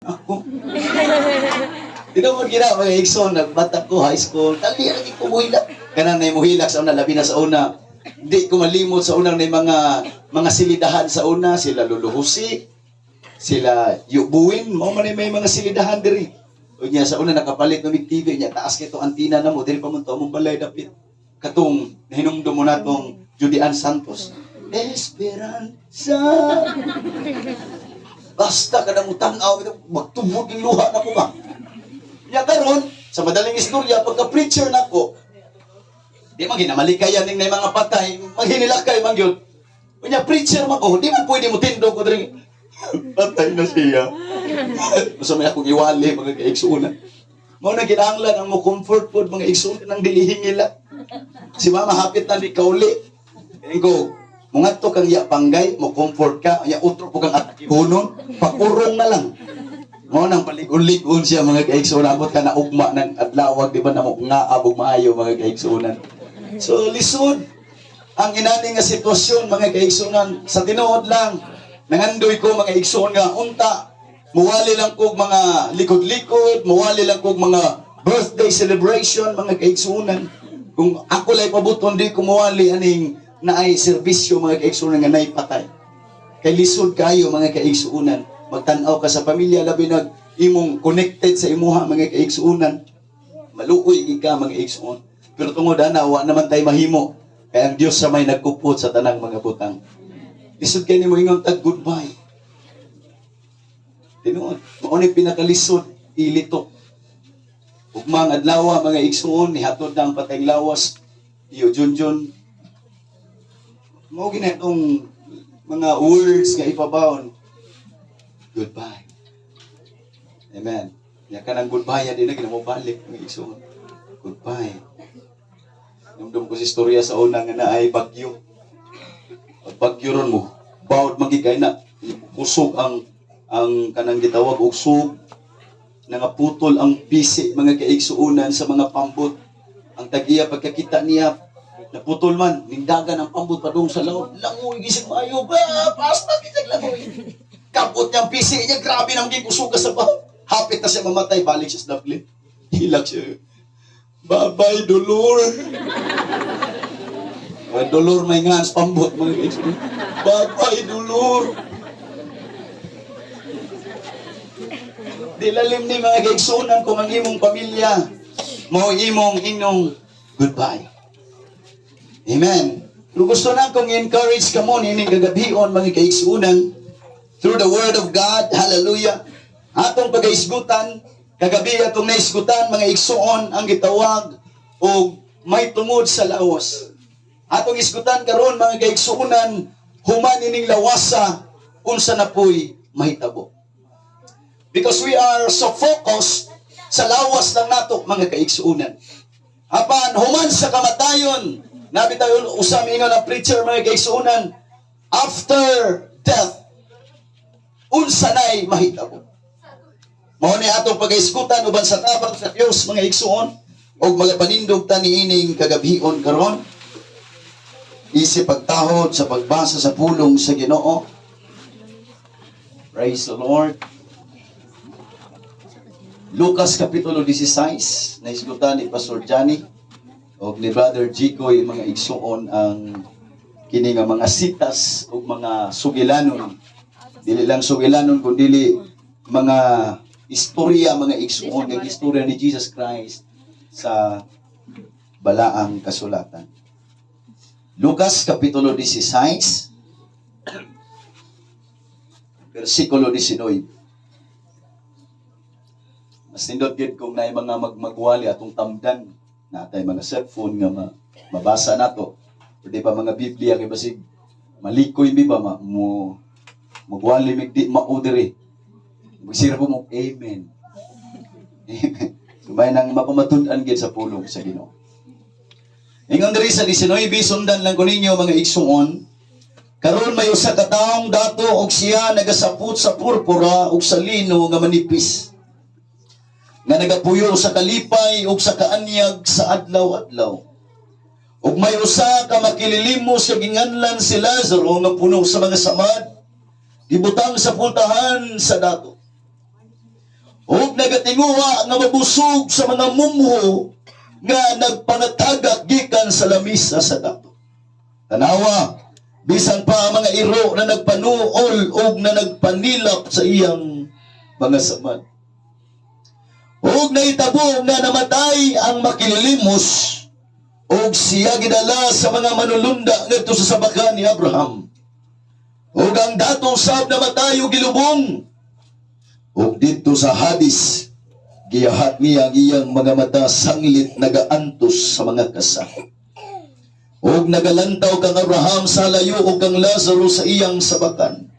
Ako. Tinuod gina mga igsoon, nagbata ko high school, dali lagi ko muhilak. Kanang nay muhilak sa una, labi na sa una. Di ko malimot sa unang nay mga silidahan sa una, sila Lolo Jose, sila Yubuin, mao man may mga silidahan diri. Unya sa una nakapalit ng TV niya, taas kay to antina na mo, diri pa man to among balay dapit. Katong nahinumdum mo natong Judy Ann Santos. Esperanza. Basta ka na mutanaw, magtubod yung luha na ko ba? Nya karon, sa madaling istorya, pagka preacher nako, di man ginamalikayan ning nay mga patay, maghinilakay man gyud. Unya preacher man ko, di man pwede mo tindog ko diri. Patay na siya. Basta may akong iwali mga kaigsuonan. Mao na kinahanglan ang mo comfort food mga igsuonan nang dili hingila. Si mama hapit na di kauli. Ingo, mungadto kang ya panggay, mo comfort ka, ya utro po kang atakihunon, pakurong na lang. Mao nang palig-lig-on siya mga kaigsuonan, abot ka na ugma ng adlawag, di ba na mo nga abog maayo mga kaigsuonan. So lisod ang inani nga sitwasyon mga kaigsuonan. Sa tinuod lang, nangandoy ko mga igsuon nga unta muwali lang kog mga likod-likod, muwali lang kog mga birthday celebration mga kaigsuonan. Kung ako lay pabuton, di ko muwali aning naay serbisyo mga kaigsuonan nga nay patay. Kay lisod kayo mga kaigsuonan. Magtan-aw ka sa pamilya, labi nag imong connected sa imuha mga kaigsuonan. Maluoy gid ka mga igsuon. Pero tungod ana, wa naman tay mahimo. Kay ang Dios sa may nagkupot sa tanang mga butang. Lisod kay nimo ingon tag goodbye. Tinuod, mao ni pinakalisod ilitok. Ugmang adlaw mga igsuon, nihatod na ang patayng lawas. Iyo junjun. Mao gina itong mga words nga ipabawon. Goodbye. Amen. Ya kanang goodbye di na ginamobalik mga igsuon. Goodbye. Numdum ko sa istorya sa una nga naay bagyo. Pag bagyo ron mo, bawd magigay na kusog ang kanang gitawag og sug, nangaputol ang pisi mga kaigsuonan sa mga pambot. Ang tagiya pagkakita niya naputol man, nindagan ang pambot padung sa laot. Langoy gising maayo ba? Basta gising langoy. Kapot niya ang pisi niya, grabe nang gikusuga sa baho. Hapit na siya mamatay, balik siya sa Dublin. Hilak siya. Bye-bye, dolor. Mga dolor may nga sa pambot mga kaigsuonan. Bye-bye, dolor. Di lalim ni mga kaigsuonan kung ang imong pamilya mao imong inong goodbye. Amen. Pero gusto na kong encourage ka mo nining kagabion mga kaigsuonan through the word of God. Hallelujah. Atong pagaisgutan kagabi, atong naisgutan mga igsuon ang gitawag og may tungod sa lawas. Atong isgutan karon mga kaigsuonan, human ining lawasa, unsa na po'y mahitabo. Because we are so focused sa lawas lang nato mga kaigsuonan. Apan human sa kamatayon, nabi tayo usam ingon ang preacher mga kaigsuonan, after death, unsa nay mahitabo. Mao ni atong pagaisgutan uban sa tabang sa Dios mga igsuon og mga panindog ta niining kagabhion karon. Isip pagtahod sa pagbasa sa pulong sa Ginoo. Praise the Lord. Lucas Kapitulo 16, naisgutan ni Pastor Johnny og ni Brother Jicoy mga igsuon ang kini nga mga sitas ug mga sugilanon. Dili lang sugilanon kundi mga istorya mga igsuon, nga istorya ni Jesus Christ sa balaang kasulatan. Lucas Kapitulo 16 versikulo 19. Mas nindot gid kung naay mga magmagwali atong tamdan natay mga cellphone nga mabasa nato. Pwede pa mga Biblia kay basig malikoy mi ba mo magwali mig di mao diri. Magsira po mo amen. Amen. So may nang mapamatud-an gid sa pulong sa Ginoo. Ingon diri sa 19, sundan lang ko ninyo mga igsuon. Karon may usa ka taong dato og siya nagasapot sa purpura ug sa lino nga manipis, nga nagapuyo sa kalipay ug sa kaanyag sa adlaw-adlaw. Ug may usa ka makililimos nga ginganlan si Lazaro nga puno sa mga samad, gibutang sa pultahan sa dato. Ug nagatinguha nga mabusog sa mga mumho nga nagpangatagak gikan sa lamisa sa dato. Tanawa, bisan pa ang mga iro na nagpanuol ug na nagpanilap sa iyang mga samad. Ug nahitabo nga namatay ang makililimos ug siya gidala sa mga manulunda ngadto sa sabakan ni Abraham. Ug ang dato sab namatay ug gilubong. Ug didto sa Hades, giyahat niya ang iyang mga mata sanglit nagaantos sa mga kasakit. Ug nagalantaw kang Abraham sa layo ug kang Lazaro sa iyang sabakan.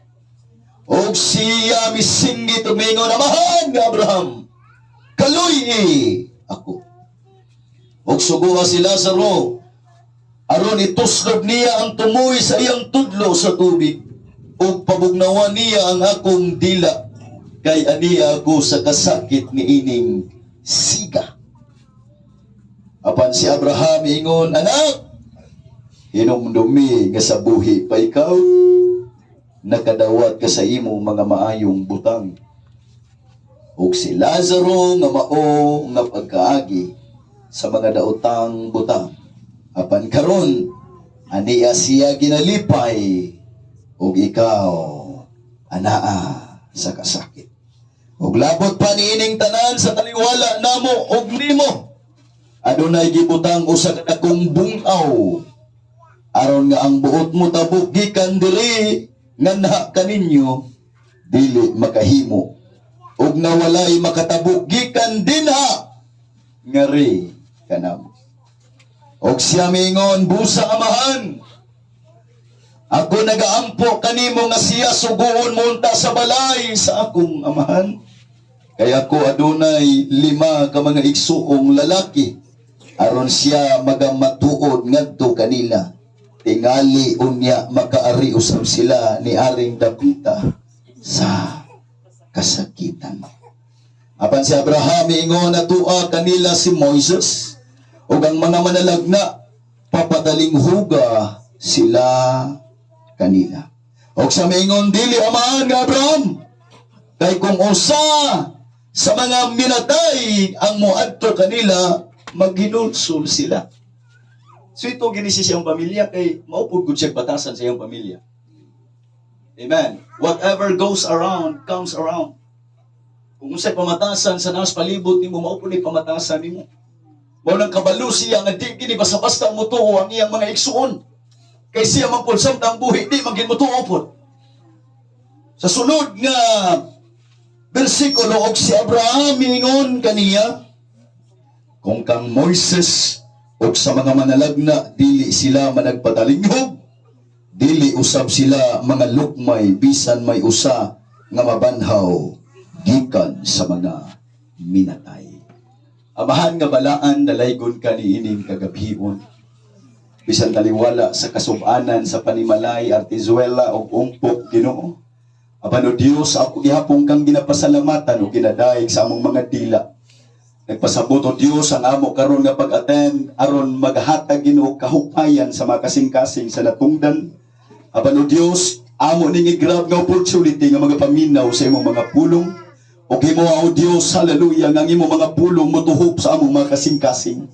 Ug siya misinggit ug miingon, "Amahan nga Abraham, kaluy-i ako. Ug sugoa si Lazaro, aron ituslob niya ang tumoy sa iyang tudlo sa tubig, ug pabugnawan niya ang akong dila, kay ania ako sa kasakit ni ining siga." Apan si Abraham ingon, "Anak, hinumdumi nga sa buhi pa ikaw, nakadawat ka sa imong mga maayong butang. Ug si Lazaro nga mao nga pagkaagi sa mga daotang butang. Apan karon ania siya ginalipay ug ikaw anaa sa kasakit. Ug labot pa niining tanan, sa taliwala namo ug nimo adunay gibutang usa ka dakong bungaw aron nga ang buot mo tabok gikan diri nganha kaninyo dili makahimo ug nga walay makatabok gikan dinha ngari kanamo." Og siya miingon, "Busa, amahan, ako nagaampo kanimo nga siya suguon mo unta sa balay sa akong amahan. Kay ako adunay lima ka mga igsuong lalaki, aron siya magamatuod ngadto kanila. Tingali unya makaari usab sila ni aring dapita sa kasakitan." Apan si Abraham ingon, "Atua kanila si Moises ug ang mga manalagna, papatalinghuga sila kanila." Og siya miingon, "Dili, amahan nga Abraham, kay kung usa sa mga minatay ang moadto kanila, maghinulsol sila." So ito gini siya siyang pamilya kay maupod gud siya batasan sa iyang pamilya. Amen. Whatever goes around comes around. Kung unsay pamatasan sa naas palibot nimo, mao ni pamatasan nimo. Mao nang kabalo siya nga di gini basta-basta motuo ang iyang mga igsuon. Kay siya man pud samtang buhi di man gid motuo pod. Sa sunod nga bersikulo, og si Abraham miingon kaniya, "Kung kang Moises ug sa mga manalagna dili sila managpatalinghog, dili usab sila mga lukmay bisan may usa nga mabanhaw gikan sa mga minatay." Amahan nga balaan, dalaygon ka niining kagabhion. Bisan taliwala sa kasubanan sa panimalay, Artizuela ug Umpok, Ginoo. Apan o Dios, ako gihapon kang ginapasalamatan o ginadaig sa among mga dila. Nagpasabot o Dios ang amo karon nga pag-attend aron maghatag, Ginoo, kahupayan sa mga kasing-kasing sa natungdan. Apan o Dios, amo ning i-grab nga opportunity nga mga paminaw sa imong mga pulong. O himoa o Dios, hallelujah, nga ang imong mga pulong motuhop sa among mga kasing-kasing.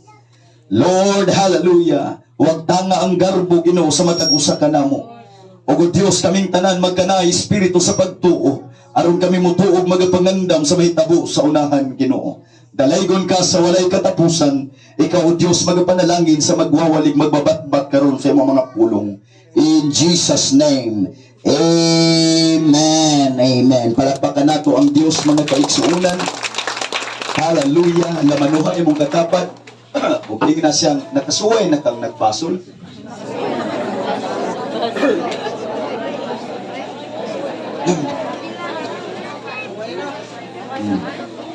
Lord, hallelujah. Huwag tanga ang garbo, Ginoo, sa matag usa ka namo. O Dios, kaming tanan magkanay espiritu sa pagtuo aron kami mutuog magapangandam sa mahitabo sa unahan, Ginoo. Dalaygon ka sa walay katapusan. Ikaw, O Dios, magapanalangin sa magwawalig magbabatbat karon sa imong mga pulong. In Jesus' name. Amen. Amen. Palakpakan nato ang Dios, mga kaigsuonan. Hallelujah. Lamanuha imong katapat. Ug na siyang nakasuway na kang nagbasol.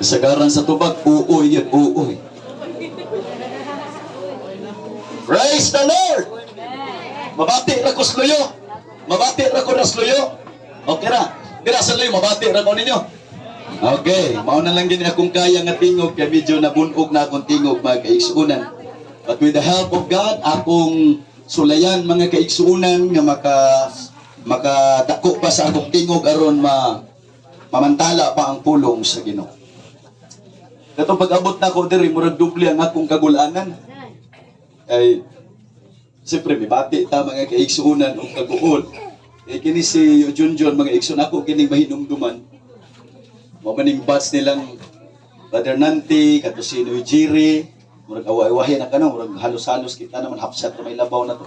Kasagaran sa tubag, uuy yun, uuy. Praise the Lord! Mabati ra ko sluyo. Mabati ra ko rasluyo. Okay ra. Dira sa luyo, mabati ra ko ninyo. Okay, mao na lang gini akong kaya nga tingog kay medyo nabunog na akong tingog, mga kaigsuonan. But with the help of God, akong sulayan, mga kaigsuonan, nga makadako pa sa akong tingog aron mamantala pa ang pulong sa Ginoo. Katong pag-abot na ako diri, murag doble ang akong kagulanan. Ay, siyempre, may bati ta mga kaigsuunan o kaguol. Eh, kini si Junjun, mga igsoon ako, kining mahinumduman. Mao maning batch nilang Brother Nanti, kato si Noy Jiri, murag awa-awahin na ka na, murag halos-halos kita naman, hapsat na may labaw na to.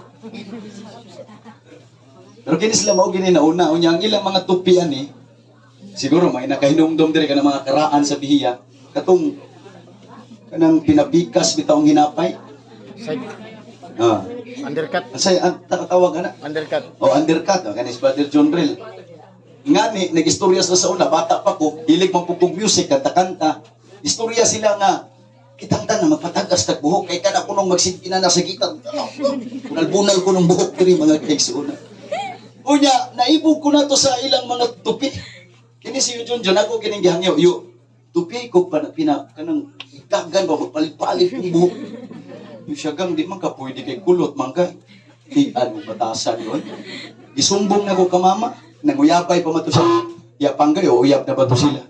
Pero kini sila mao gini nauna, unya ang ilang mga tupian eh, siguro may nakahinumdum diri ka ng mga karaan sa Bihiya, katong kanang pinapikas bitaw ang hinapay. Side. Ah. Undercut. Unsay ang tawag ana? Undercut. O undercut, o kanis Brother John Rel. Ngani, nag-istorya sila sa una, bata pa ko, hilig man pud kog music, kanta-kanta. Istorya sila nga, kitang tanan magpatagas tag buhok, kay kana kunong magsigina na sa gitar. Bunal-bunal ko ng buhok diri mga kaigsuonan. Unya, naibog ko na to sa ilang mga tupi. Kini si John John, ako kining gihangyo, yo, tupi ko pa pina, kanang dagan ba, magpalit-palit yung buhok. Yung siya gang, di man ka pwede kay kulot man ka. Di ano, batasan yun. Isumbong na ko ka mama, nanguyabay pa man to siya. Yapang kayo, uyab na ba to sila?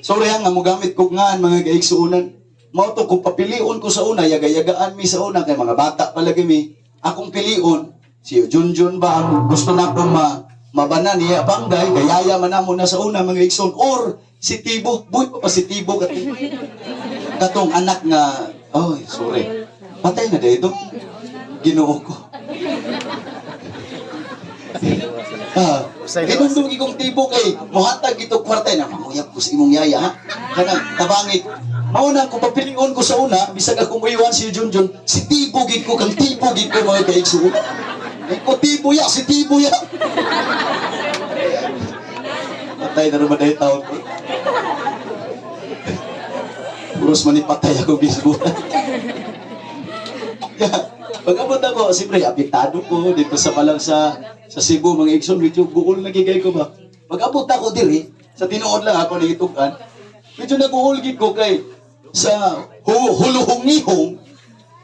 Sorry ha, nga mogamit ko ngaan mga kaigsuunan. Mao to kung papilion ko sa una, yaga-yagaan mi sa una kay mga bata pa lagi mi. Akong pilion, si Junjun ba ang gusto na akong mabana niya panggay, gayaya man namo na sa una mga igsoon, or si Tibo, buhi pa pa si Tibo katong katong anak nga, oh sorry. Patay na dito. Ginoo ko. Ah, hinumdum kong Tibo kay mohatag ito kwarta na manguyab ko sa imong yaya ha. Kanang tabangi ko. Mao na kung papilion ko sa una, bisag akong uyuan si Junjun, si Tibo gid ko kang Tibo gid ko mga kaigsuon. Ay ko Tibo ya, si Tibo ya. Patay na naman dahil taon ko. Puros man patay ako bisbutan. Yeah. Pag-abot ako, siyempre, apektado ko dito sa palang sa Cebu, mga igsoon, medyo buol na gigay ko ba. Pag-abot ako diri, sa tinuod lang ako nagitukan, medyo naguol gid ko kay sa huluhungihong,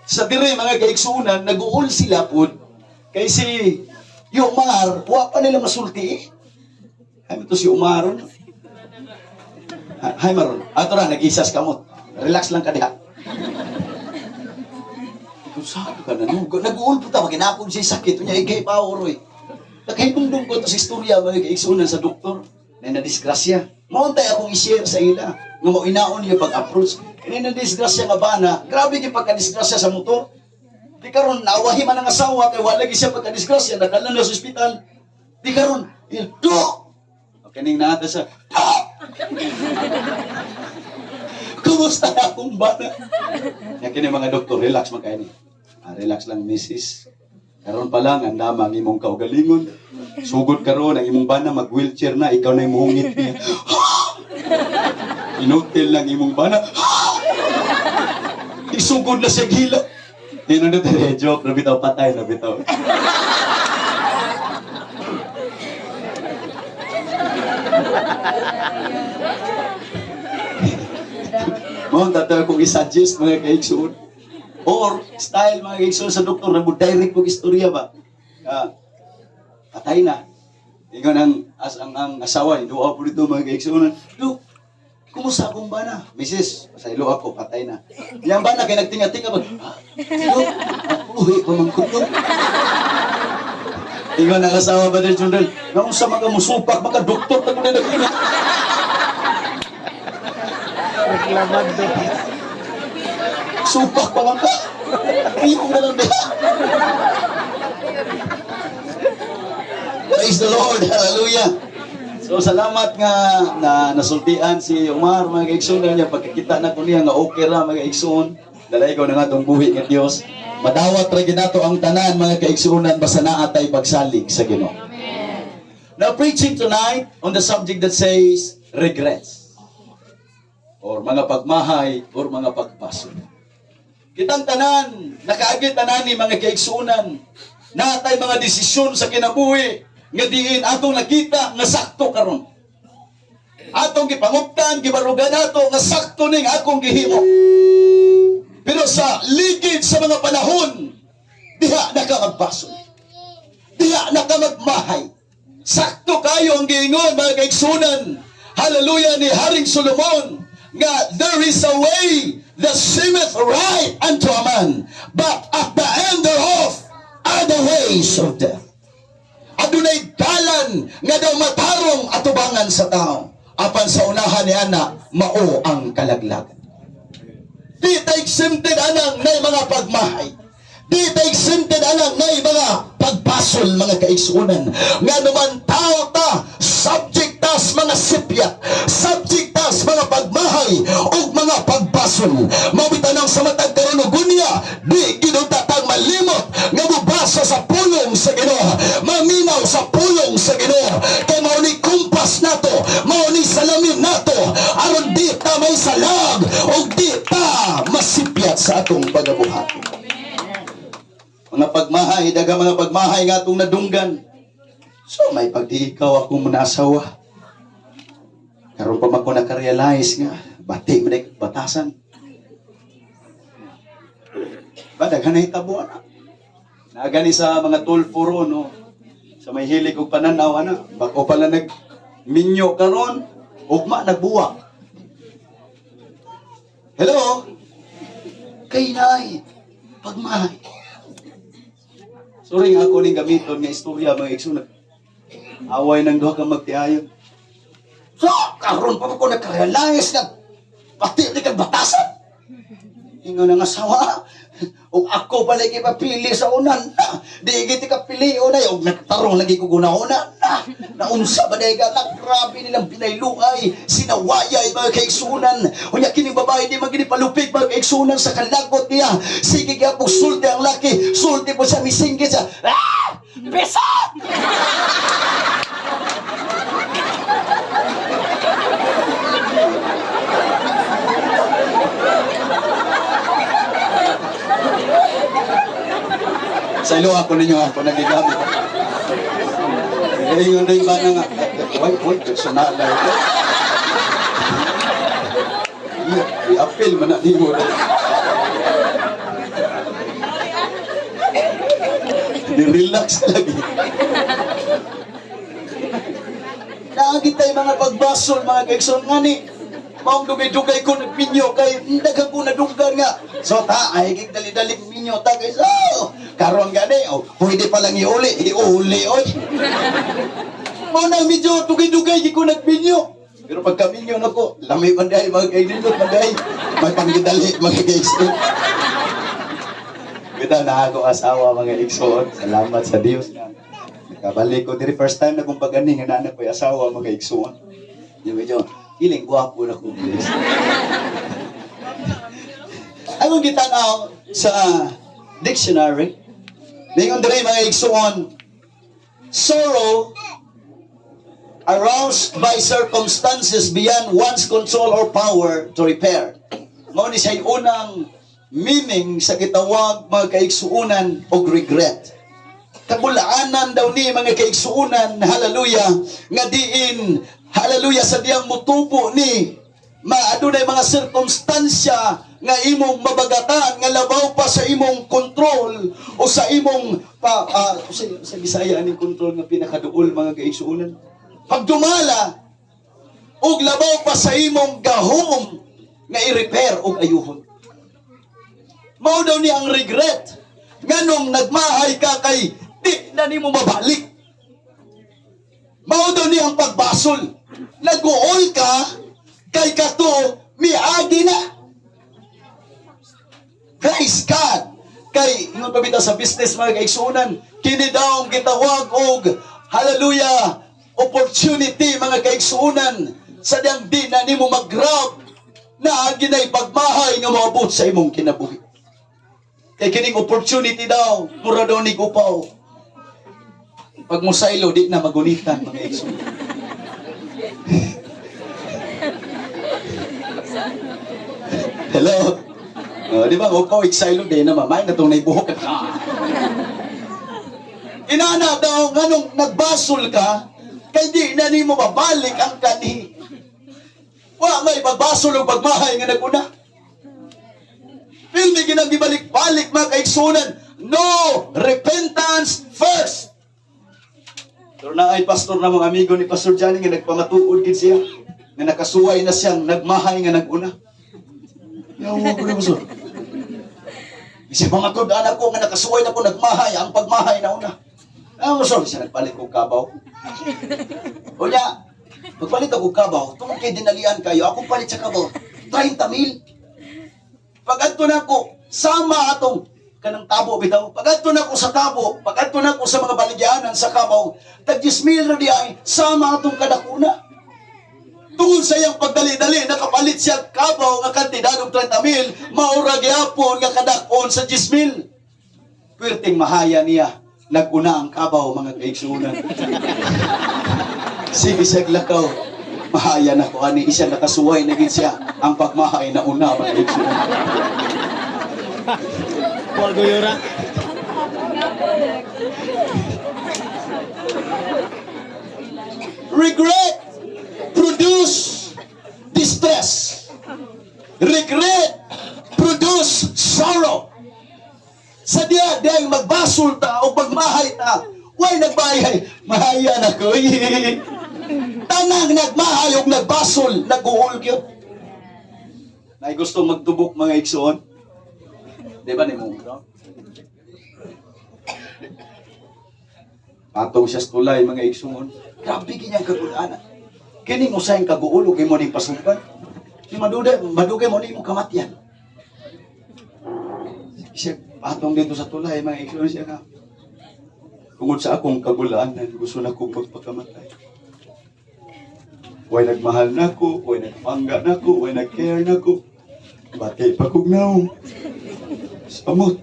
sa diri mga kaigsunan, naguol sila pod kay si Yomar, wa pa nila masulti eh. Ay, ito si Omar. No? Hi, Maron. Ato ra, nag-isas ka mo. Relax lang ka diha. Kung saan ka na, no? Nag-uul po ta, maginapon siya sakit. Unya, ikay pa oroy. Nakahinumdum ko ito sa istorya, mga kaigsunan sa doktor, na nadisgrasya. Mauntay akong i-share sa ila. Nga mainaon niya pag-approach. Kaya nadisgrasya nga ba na, grabe yung pagkadisgrasya sa motor. Di karon nawahi man ang asawa, kay wala lagi siya pagkadisgrasya, nadala na sa ospital. Di karon, dok! Okay, ning naata siya, dok! Kumusta na akong bana? Yan kini mga doktor, relax man kayo ni. Ah, relax lang, misis. Karon pa lang, ang dama ang imong kaugalingon. Sugod karon ang imong bana, mag-wheelchair na, ikaw na imuhungit niya. Inutil lang imong bana. Isugod na siya gila. Di na na joke, nabitaw patay, nabitaw. Mao tataw kong i-suggest mga kaigsoon. Or style mga kaigsoon sa doktor na mo direct kong istorya ba. Ah, patay na. Ingon ang as ang asawa ni duha po dito mga kaigsoon. Dok, kumusta akong bana? Mrs., pasaylo ako, patay na. Yang bana kay nagtinga-tinga ba? Ah, Dok, uhi pa man ko dok. Ingon ang asawa ba del Jundel? Naunsa man ka musupak, maka doktor ta ko na nagina. Reklamado. Supak pa man ka. Ayoko na lang diha. Praise the Lord. Hallelujah. So salamat nga na nasultian si Omar mga kaigsoon na niya pagkakita na ko niya nga okay ra mga kaigsoon. Dalay ko na nga tong buhi nga Dios. Madawat ra ginato ang tanan mga kaigsuonan basta naa tay pagsalig sa Ginoo. Now preaching tonight on the subject that says regrets or mga pagmahay or mga pagbasol. Kitang tanan, nakaagi tanan ni mga kaigsuonan, natay mga desisyon sa kinabuhi nga diin atong nakita nga sakto karon. Atong gipanguptan, gibarugan nato nga sakto ning akong gihimo. Pero sa ligid sa mga panahon, diha na ka magbasol. Diha na ka magmahay. Sakto kayo ang giingon mga kaigsunan. Hallelujah ni Haring Solomon. nga there is a way that seemeth right unto a man, but at the end thereof are the ways of death. Adunay dalan nga daw matarong atubangan sa tao, apan sa unahan ni ana mao ang kalaglagan. Di ta exempted anang nay mga pagmahay. Di ta exempted anang nay mga pagbasol, mga kaigsuonan. Nga naman tao ta, subject tas mga sipyat, subject tas mga pagmahay ug mga pagbasol. Mao bitanang sa matag karon og unya, di gid unta tang malimot nga mobasa sa pulong sa Ginoo, maminaw sa pulong sa Ginoo. Kay mao ni kumpas nato, mao ni salamin nato aron di ta may salag ug di ta masipyat sa atong pagabuhat. Mga pagmahay, daghang mga pagmahay nga atong nadunggan. So may pagdi ikaw akong manasawa. Karon pa man ko naka-realize nga bati man ay batasan. Ba daghan na hitabo ana. Nagani sa mga tulfo ron, no. Sa may hilig og pananaw ana, bako pala nag minyo karon, ugma nagbuwak. Hello? Kay nay, pagmahay. Sorry nga ako ning gamiton nga istorya, mga igsoon. Away ng duha ka magtiayon. So, karon pa ko naka-realize nga pati ni kag batasan. Ingon ang asawa, ug ako pala ipapili sa unan na, di giti ka pili unay, ug nagtarong lagi ko guna-una na, naunsa ba dahil ka, na, grabe nilang pinayluay, sinawayay, mga kaigsunan. Unya kining babae di man gini palupig, mga kaigsunan, sa kalagot niya. Sige kaya po sulti ang laki, sulti po siya, misingkit siya, ah! Besat! Sa ilo ako ninyo ako nagigamit. Eh, yun rin ba na nga? Wait, wait, personal na ito. I-appeal man na nimo. Di-relax ka lagi. Naagi tayo mga pagbasol, mga kaigsoon nga ni. Maong dugay-dugay ko nagminyo kay daghang ko nadunggan nga. So ta ay gig dali-dali minyo ta kay so. Karon gani oh, pwede pa lang iuli, iuli oy. Mao na medyo dugay-dugay gi ko nagminyo. Pero pagka minyo nako, lami man dai mga kaigsoon man dai. May panggidali, mga kaigsoon. Bitaw na ako asawa, mga igsoon. Salamat sa Dios nga nakabalik ko diri, first time na kong pag-ani nga naa ko'y asawa, mga igsoon. Yung medyo feeling gwapo na ko, please. Ang gitanaw sa dictionary, ningon diri, mga igsoon, sorrow aroused by circumstances beyond one's control or power to repair. Mao ni siya'y unang meaning sa gitawag, mga kaigsuunan, og regret. Kabulaanan daw ni, mga kaigsuunan, hallelujah, nga diin, hallelujah, sa diyang mutubo ni, maadunay mga sirkumstansya nga imong mabagatan nga labaw pa sa imong kontrol o sa imong pa, sa Bisaya aning kontrol nga pinakaduol, mga kaigsuunan, pagdumala og labaw pa sa imong gahom nga i-repair og ayuhon. Mao daw ni ang regret. Nganong nagmahay ka kay di na nimo mabalik. Mao daw ni ang pagbasol. Nag-uol ka kay kato miagi na. Praise God! Kay ingon pa bitaw sa business, mga kaigsuonan, kini daw ang gitawag og, hallelujah, opportunity, mga kaigsuonan, sa diyang di na nimo mag-grab na ginay pagmahay nga moabot sa imong kinabuhi. Kay kining opportunity daw, mura daw ni upaw. Pag musaylo, di na magunitan, mga igsoon. Hello? Oh, di ba? Upaw, iksaylo, di na mamay na itong naibuhok. Inana daw, nganong nagbasol ka, kay di na nimo mabalik ang kani. Wa may pagbasol o pagmahay nga naguna. Pilmi ginang gibalik-balik, mga kaigsunan. No repentance first. Pero na ay pastor na mga amigo ni Pastor Johnny nga nagpamatuod gid siya. Nga nakasuway na siyang nagmahay nga naguna. Yawa ko na, pastor. Siya pamatud-an ako nga nakasuway na ko nagmahay, ang pagmahay na una. Ah, pastor, siya nagpalit kog kabaw. Unya, pagpalit ako kabaw, tungod kay dinalian kayo, akong palit sa kabaw, 30 mil. Pag-adto na ako, sama atong kanang tabo bitaw. Pag-adto na ako sa tabo, pag-adto na ako sa mga baligyanan sa kabaw, tag 10 mil ra di ay, sama atong kadakuna. Tungod sa iyang pagdali-dali, nakapalit siya kabaw nga kantidad og 30 mil, maura gyapon nga kadakon sa 10 mil. Pwerteng mahaya niya, naguna ang kabaw, mga kaigsunan. Sige siya lakaw. Mahaya na ko ani isa nakasuway na gid siya ang pagmahay na una, mga kaigsunan. Wa guyura. Regret produce distress. Regret produce sorrow. Sa diya, diya magbasol ta o pagmahay ta, way nagmahay, mahaya na ko. Tanang nagmahay o nagbasol, nag-uul gyud. Nay gusto magtubok, mga igsoon. Di ba ni mo? Patong siya sa tulay, mga igsoon. Grabe kinyang kagulana. Kini mo sayang kaguulo kay mo ning pasumpan. Ni madugay, madugay mo ni mo kamatyan. Siya patong dito sa tulay, mga igsoon, siya nga. Tungod sa akong kagulaanan, gusto na kong magpakamatay. Way nagmahal na ko, way nagpangga na ko, way nag-care na ko. Batay pa kog naong. Samot.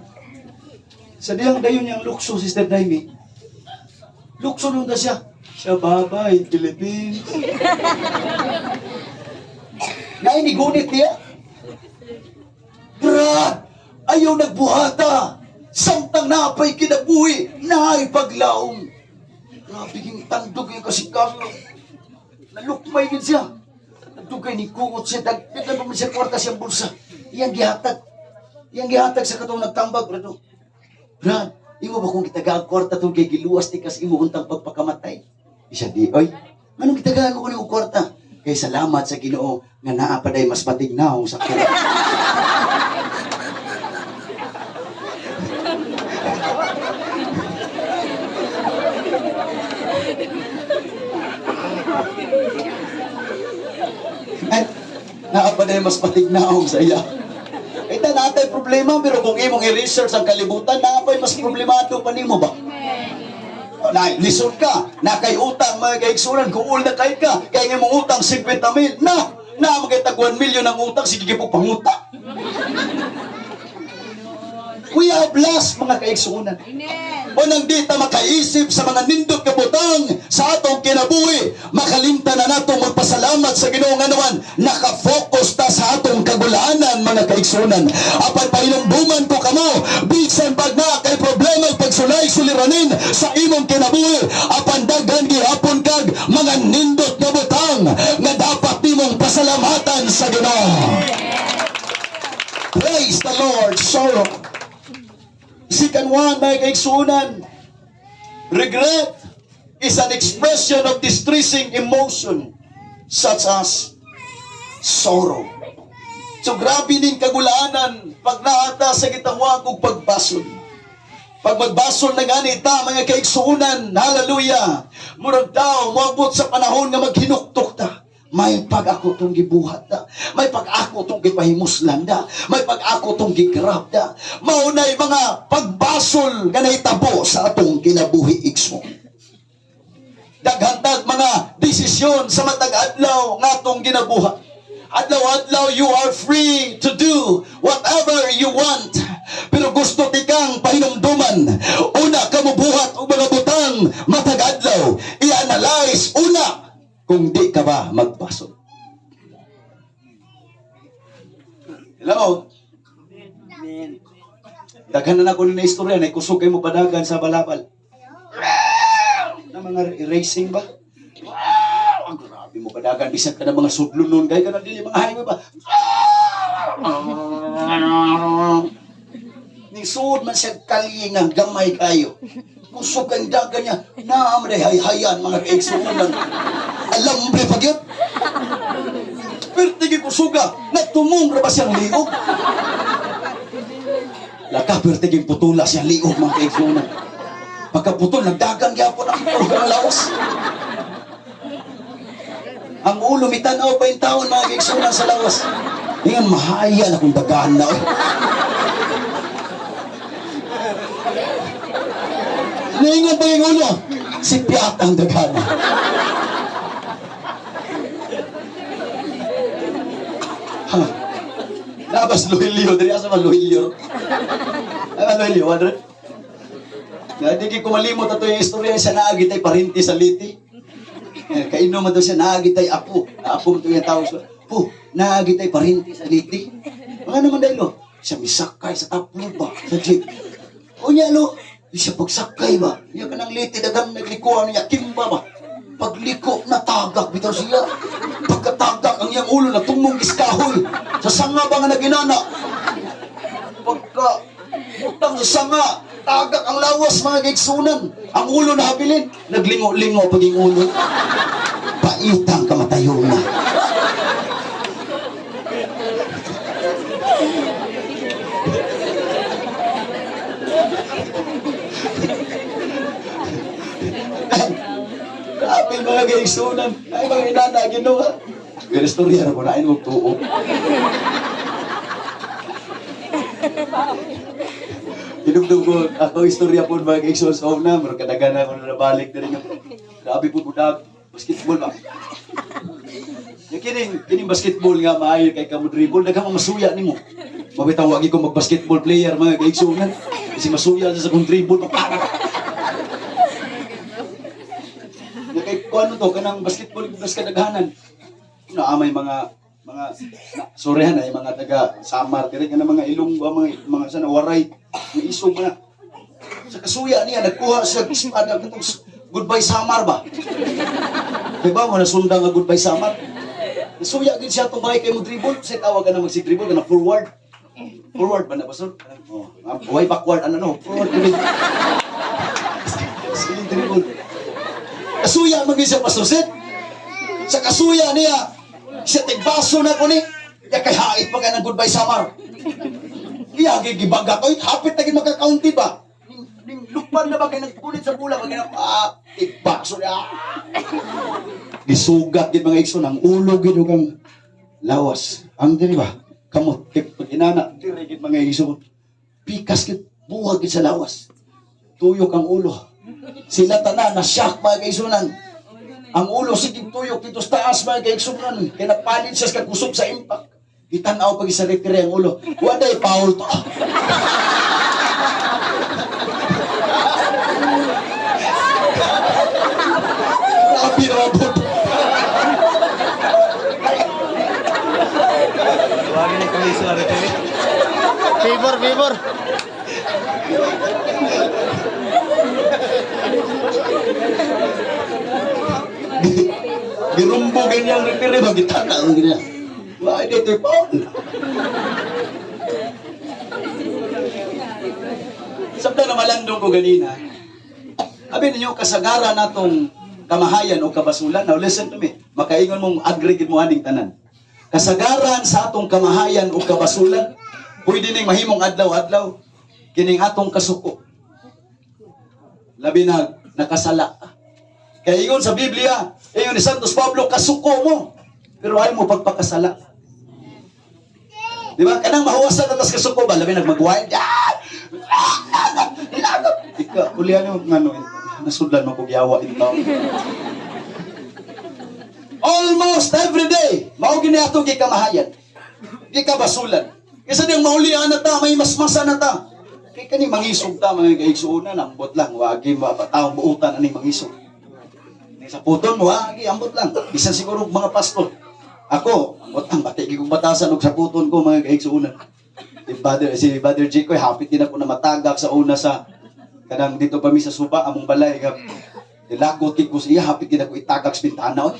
Sa diyang dayon niyang lukso, Sister Daimi. Lukso nun na siya. Siya, babay, Philippines. Nainigunit niya. Brad, ayaw nagbuhata. Samtang napay kinabuhi, naay paglaom. Grabe king tandog yung kasikaso. Nalukmay din siya. Nagdugay ni kungot siya. Dagdag pa man siya kwarta siyang bulsa. Iyang gihatag. Iyang gihatag sa katong nagtambag, brado. Brad, imo ba kung gitagaan kwarta tong kay giluwas ti kas imo untang pagpakamatay? Isa di, oy, anong gitagaan ko kuno kwarta? Kay salamat sa Ginoo nga naa pa day mas patignaong sa ko. Ay, naa pa day mas patignaong sa iya. Ita natay problema, pero kung imong i-research ang kalibutan, naa pa'y mas problemado pa nimo ba? Na, lisod ka, na kay utang, mga kaigsunan, kuul na kay ka, kaya nga mong utang 50 mil, na, na magkitag 1 million ang utang, sige po panguta. We are blessed, mga kaigsunan. Amen. O nang di ta makaisip sa mga nindot nga butang sa atong kinabuhi, makalimtan na nato magpasalamat sa Ginoo nga naman nakafocus ta sa atong kagulaanan, mga kaigsunan. Apan pahinumduman ko kamo, bisan pag na kay problema pagsulay suliranin sa imong kinabuhi, apan daghan gihapon kag mga nindot nga butang nga dapat nimong pasalamatan sa Ginoo. Praise the Lord, sorrow. Second one, mga kaigsunan, regret is an expression of distressing emotion such as sorrow. So grabe ning kagulaanan pag naata sa gitawag og pagbasol. Pag magbasol na gani ta, mga kaigsuunan, hallelujah, murag daw, moabot sa panahon nga maghinuktok ta. May pag ako tong gibuhat da. May pag ako tong gipahimuslan da. May pag ako tong gigrab da. Maunay mga pagbasol nga nahitabo sa atong kinabuhi, igsoon. Daghantag mga desisyon sa matag adlaw nga atong ginabuhat. Adlaw-adlaw, you are free to do whatever you want. Pero gusto tikang pahinumduman. Una ka mubuhat og mga butang matag adlaw. I-analyze una kung di ka ba magbasol. Hello? Daghan na nako ni istorya na kusog kay mo padagan sa balabal. Na mga racing ba? Wow! Ang grabe mo padagan bisan ka na mga sudlon nun kay ka na dili mga highway ba? Ning suod man siya kalye nga gamay kayo. Kusog ang dagan niya. Naam day hayhayan, mga kaigsuonan. Alambre pa gyud. Perti gyud kusuga, natumong ra ba siyang liog? Laka perti gyud putula siyang liog, mga kaigsunan. Pagkaputol, nagdagan gyapon ang ang lawas. Ang ulo, mitanaw pa yung taon, mga kaigsunan, sa lawas. Ingan, mahaya na kung dagaan na, oy. Naingan pa yung ulo. Si Piat ang dagana. Ha. Labas Luhilio. Diri asa man Luhilio? Ay, Luhilio, Andre? Na di ko malimot ato yung istorya siya naagi tay parinti sa liti. Eh, kainom man daw siya naagi tay apo. Apo man to yung tao. So, po, naagi tay parinti sa liti. Mga naman dahil lo, siya misakay sa taplo ba sa jeep. Unya lo, di siya pagsakay ba? Iya ka ng liti dagang naglikuan niya kimba ba? Pagliko natagak bitaw siya. Pagkatagak ang iyang ulo na tumong iskahoy. Sa sanga ba nga naginana? Pagka utang sa sanga, tagak ang lawas, mga kaigsunan. Ang ulo na habilin, naglingo-lingo paging ulo. Paitang kamatayon na. Grabe mga kaigsunan. Ay mga inana, ginawa. Pero istorya na ko na, mo tuo. Hinugdog ko, ako istorya po mga kaigsunan sa home na, pero kadagan ako na nabalik na rin yung grabe po budag, basketball ba? Yung kining basketball nga maayo kay kamo dribble, daghang mga masuya nimo. Mabitaw wagi ko mag-basketball player, mga kaigsunan. Kasi masuya sa kong dribble, Nga kay kuano to kanang basketball bas kadaghanan. Na may mga na, sorry ha na yung mga taga Samar dire kana mga Ilonggo, ang mga sana Waray, mga isog na. Sa kasuya niya nagkuha siya espada katong goodbye Samar ba. Di ba mo nasundang nga goodbye Samar? Nasuya gid siya tong kay mo dribble, sa tawag ka na magsi dribble kana forward. Forward ba na pastor? Oh, buhay backward ano no, forward gid. Sige dribble. Kasuya man gyud siya, Pastor Sid. Sa kasuya niya, siya tigbaso na ko ni. Ya kay hait pa kay ng goodbye Samar. Iya gigibaga ko, hapit na gid makakaunti ba. Ning ning lupan na ba kay nagpunit sa bula kay ah, tigbaso niya. Gisugat gid mga igsoon ang ulo gid ug ang lawas. Ang diri ba? Kamot kay pag inana diri gid mga igsoon. Pikas gid buhag gid sa lawas. Tuyok ang ulo. Sila tanan na shock, mga kaigsunan. Ang ulo sige tuyok dito sa taas, mga kaigsunan. Kaya napalit siya sa kusog sa impact. Gitanaw pag isa referee ang ulo. Waday foul to. Grabe na mabot. Tawagin ni Kuliso na referee. Favor, favor. Girumbo ganyan referee ba gitanaw ganyan. Why did they foul? Samtang na malandong ko ganina, abi ninyo kasagara natong kamahayan o kabasulan. Now listen to me. Makaingon mong agree gid mo aning tanan. Kasagaran sa atong kamahayan o kabasulan, pwede ning mahimong adlaw-adlaw kining atong kasuko. Labi na nakasala. Kaya ingon sa Biblia, ingon ni Santos Pablo, kasuko mo. Pero ay mo pagpakasala. Di ba? Kanang mahuwasan na tas kasuko ba? Labi nagmagwild. Ah! Ah! Ah! Ah! Ika, ulian yung ano, nasudlan mo kog yawa ito. Almost every day, mao gini atong gikamahayan. Gikabasulan. Kaysa diyang maulian na ta, may masmasa na ta. Kay kani mangisog ta mga kaigsuonan, ambot lang, wagi mapataong buutan aning mangisog. Ni sa puton mo, wagi ambot lang. Bisan siguro mga pastor. Ako, ambot lang, bati gid kong batasan og sa puton ko mga kaigsuonan. Si Brother Jicoy, hapit din ako na matagak sa una sa kanang dito pa mi sa suba among balay nga dilakot kid ko sa iya, hapit din ako itagak sa bintana oy.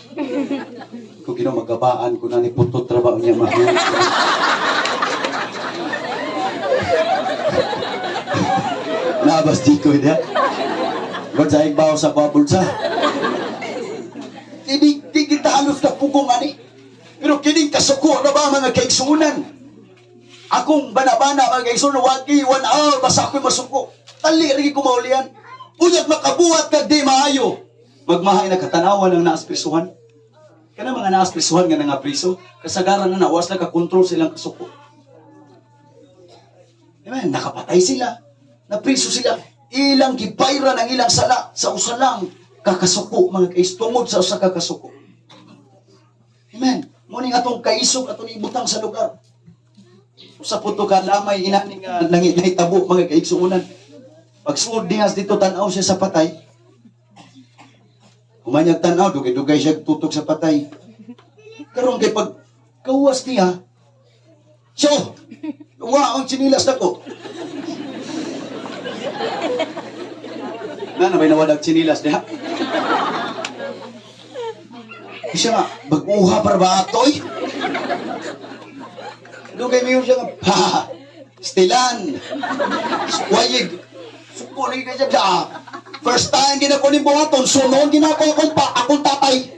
Ko Ginoo magabaan ko na ni putot trabaho niya mahal. Nabas Jicoy niya. God sa igbaw sa kwa bulsa. Di kita halos na pugong ani. Pero Pero kining kasuko na ba, mga kaigsunan? Akong bana-bana, mga kaigsunan, wagi, 1 hour, basta ako'y masuko. Tali, rin ko maulian. Unyag makabuhat ka, di maayo. Magmahay na katanawan ng naas prisuhan. Kana mga naas prisuhan nga nga priso, kasagaran na nawas na kakontrol silang kasuko. Amen. Nakapatay sila. Napriso sila. Ilang gibayran ang ilang sala sa usa lang kakasuko, mga kais, tungod sa usa ka kasuko. Amen. Muning atong kaisog atong ibutang sa lugar. Usa po to ka lamay inani nga langi nahitabo, mga kaigsuonan. Pagsuod niya dito, tan-aw siya sa patay. Humanyag tan-aw, dugay-dugay siya tutok sa patay. Karon kay pag kawas niya, so, wa ang tsinilas nako. Na na may nawadag tsinilas niya. Siya nga, bag-uha para ba atoy? Dugay mayon siya nga, ha, stilan, wayig, suko lagi ka siya, ah, first time ginako ni buhaton, sunon ginako akong pa, akong tatay.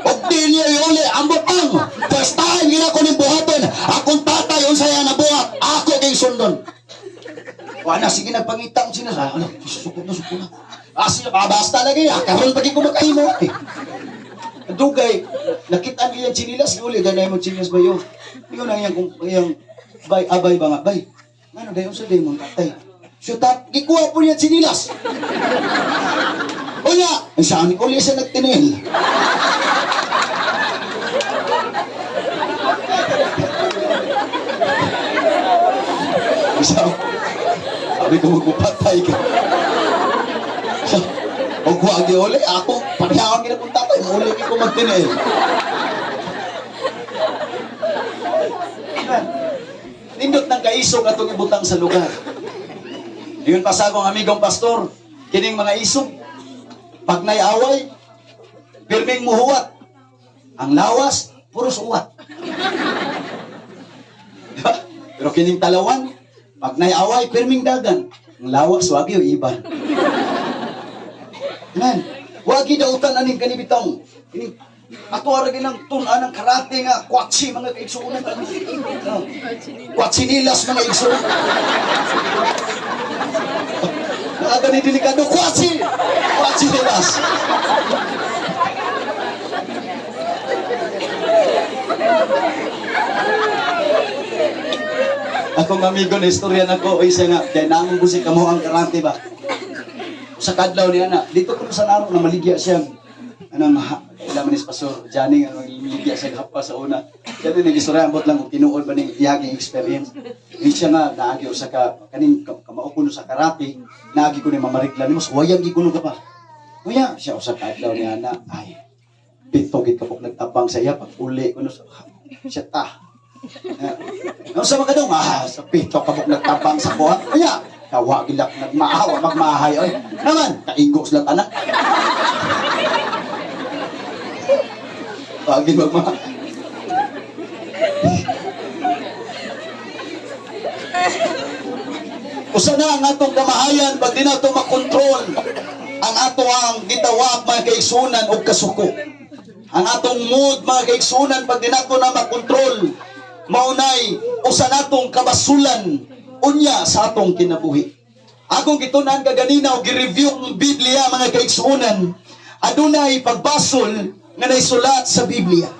Og di niya iuli, ambot ang, first time ginako ni buhaton, akong tatay, unsaya na buhat, ako kay sundon. Wala, sige, nagpangita ang sinasa. Ano, suko na, suko na. Ah, sige, ah, basta lagi, ah, karon pagi ko makahimo. Eh. Dugay, nakita niya yung chinilas, uli, ganay mo chinilas ba yun? Yun ang iyang, iyang, bay, abay ba nga, bay? Ano, dayon sa day mong tatay. So, tat, gikuha po niya chinilas. Unya, ang saan uli siya nagtinil. Isa, sabi ko, magpapatay ka. So, og wagi uli, ako, parehang ginakong tatay, uli ko magtinil. Nindot ng kaisog atong ibutang sa lugar. Yun pa sa akong amigong pastor, kining mga isog, pag naiaway, pirming muhuwat. Ang lawas, puros uwat. Diba? Pero kining talawan, pag naiaway, pirming dagan. Ang lawas, wagi o iban. Amen. Wagi dautan aning kanibitong. Kining ato ara ginang tun-an ng karate nga kwatsi, mga kaigsuonan. Oh. Kwatsinilas, mga igsuonan. Naaga ni delikado kwatsi. Kwatsinilas. Akong amigo na istorya nako, oy siya nga kay naamong busi kamo ang karate ba. Sa kadlaw niya na dito ko sa naro na maligya siya anang ha, ila man is Pastor Johnny nga maligya siya hapa sa una. Siya din nagistorya, ambot lang kung tinuod ba ning iyaging experience. Di siya nga naagi usa ka kaning kamao kuno sa karate, naagi ko ni mamarigla nimo wayang gi kuno ka pa. Kuya, siya usa ka adlaw niya na ay pito gid kapok nagtabang sa iya pag uli kuno sa siya ta. Ano sa mga dong? Ah, sa pito kabuk nagtabang sa kuha. Kaya, kawa gilak nagmaawa, magmahay. Oy, naman, kaigo sila tanak. Wagi magma. Usa na ang atong kamahayan pag di nato makontrol ang ato ang gitawag, mga kaigsunan, og kasuko. Ang atong mood, mga kaigsunan, pag di nato na makontrol, maunay usa natong kabasulan unya sa atong kinabuhi. Akong gitunan kaganina og gi-review ang Biblia, mga kaigsunan, adunay pagbasol nga naisulat sa Biblia.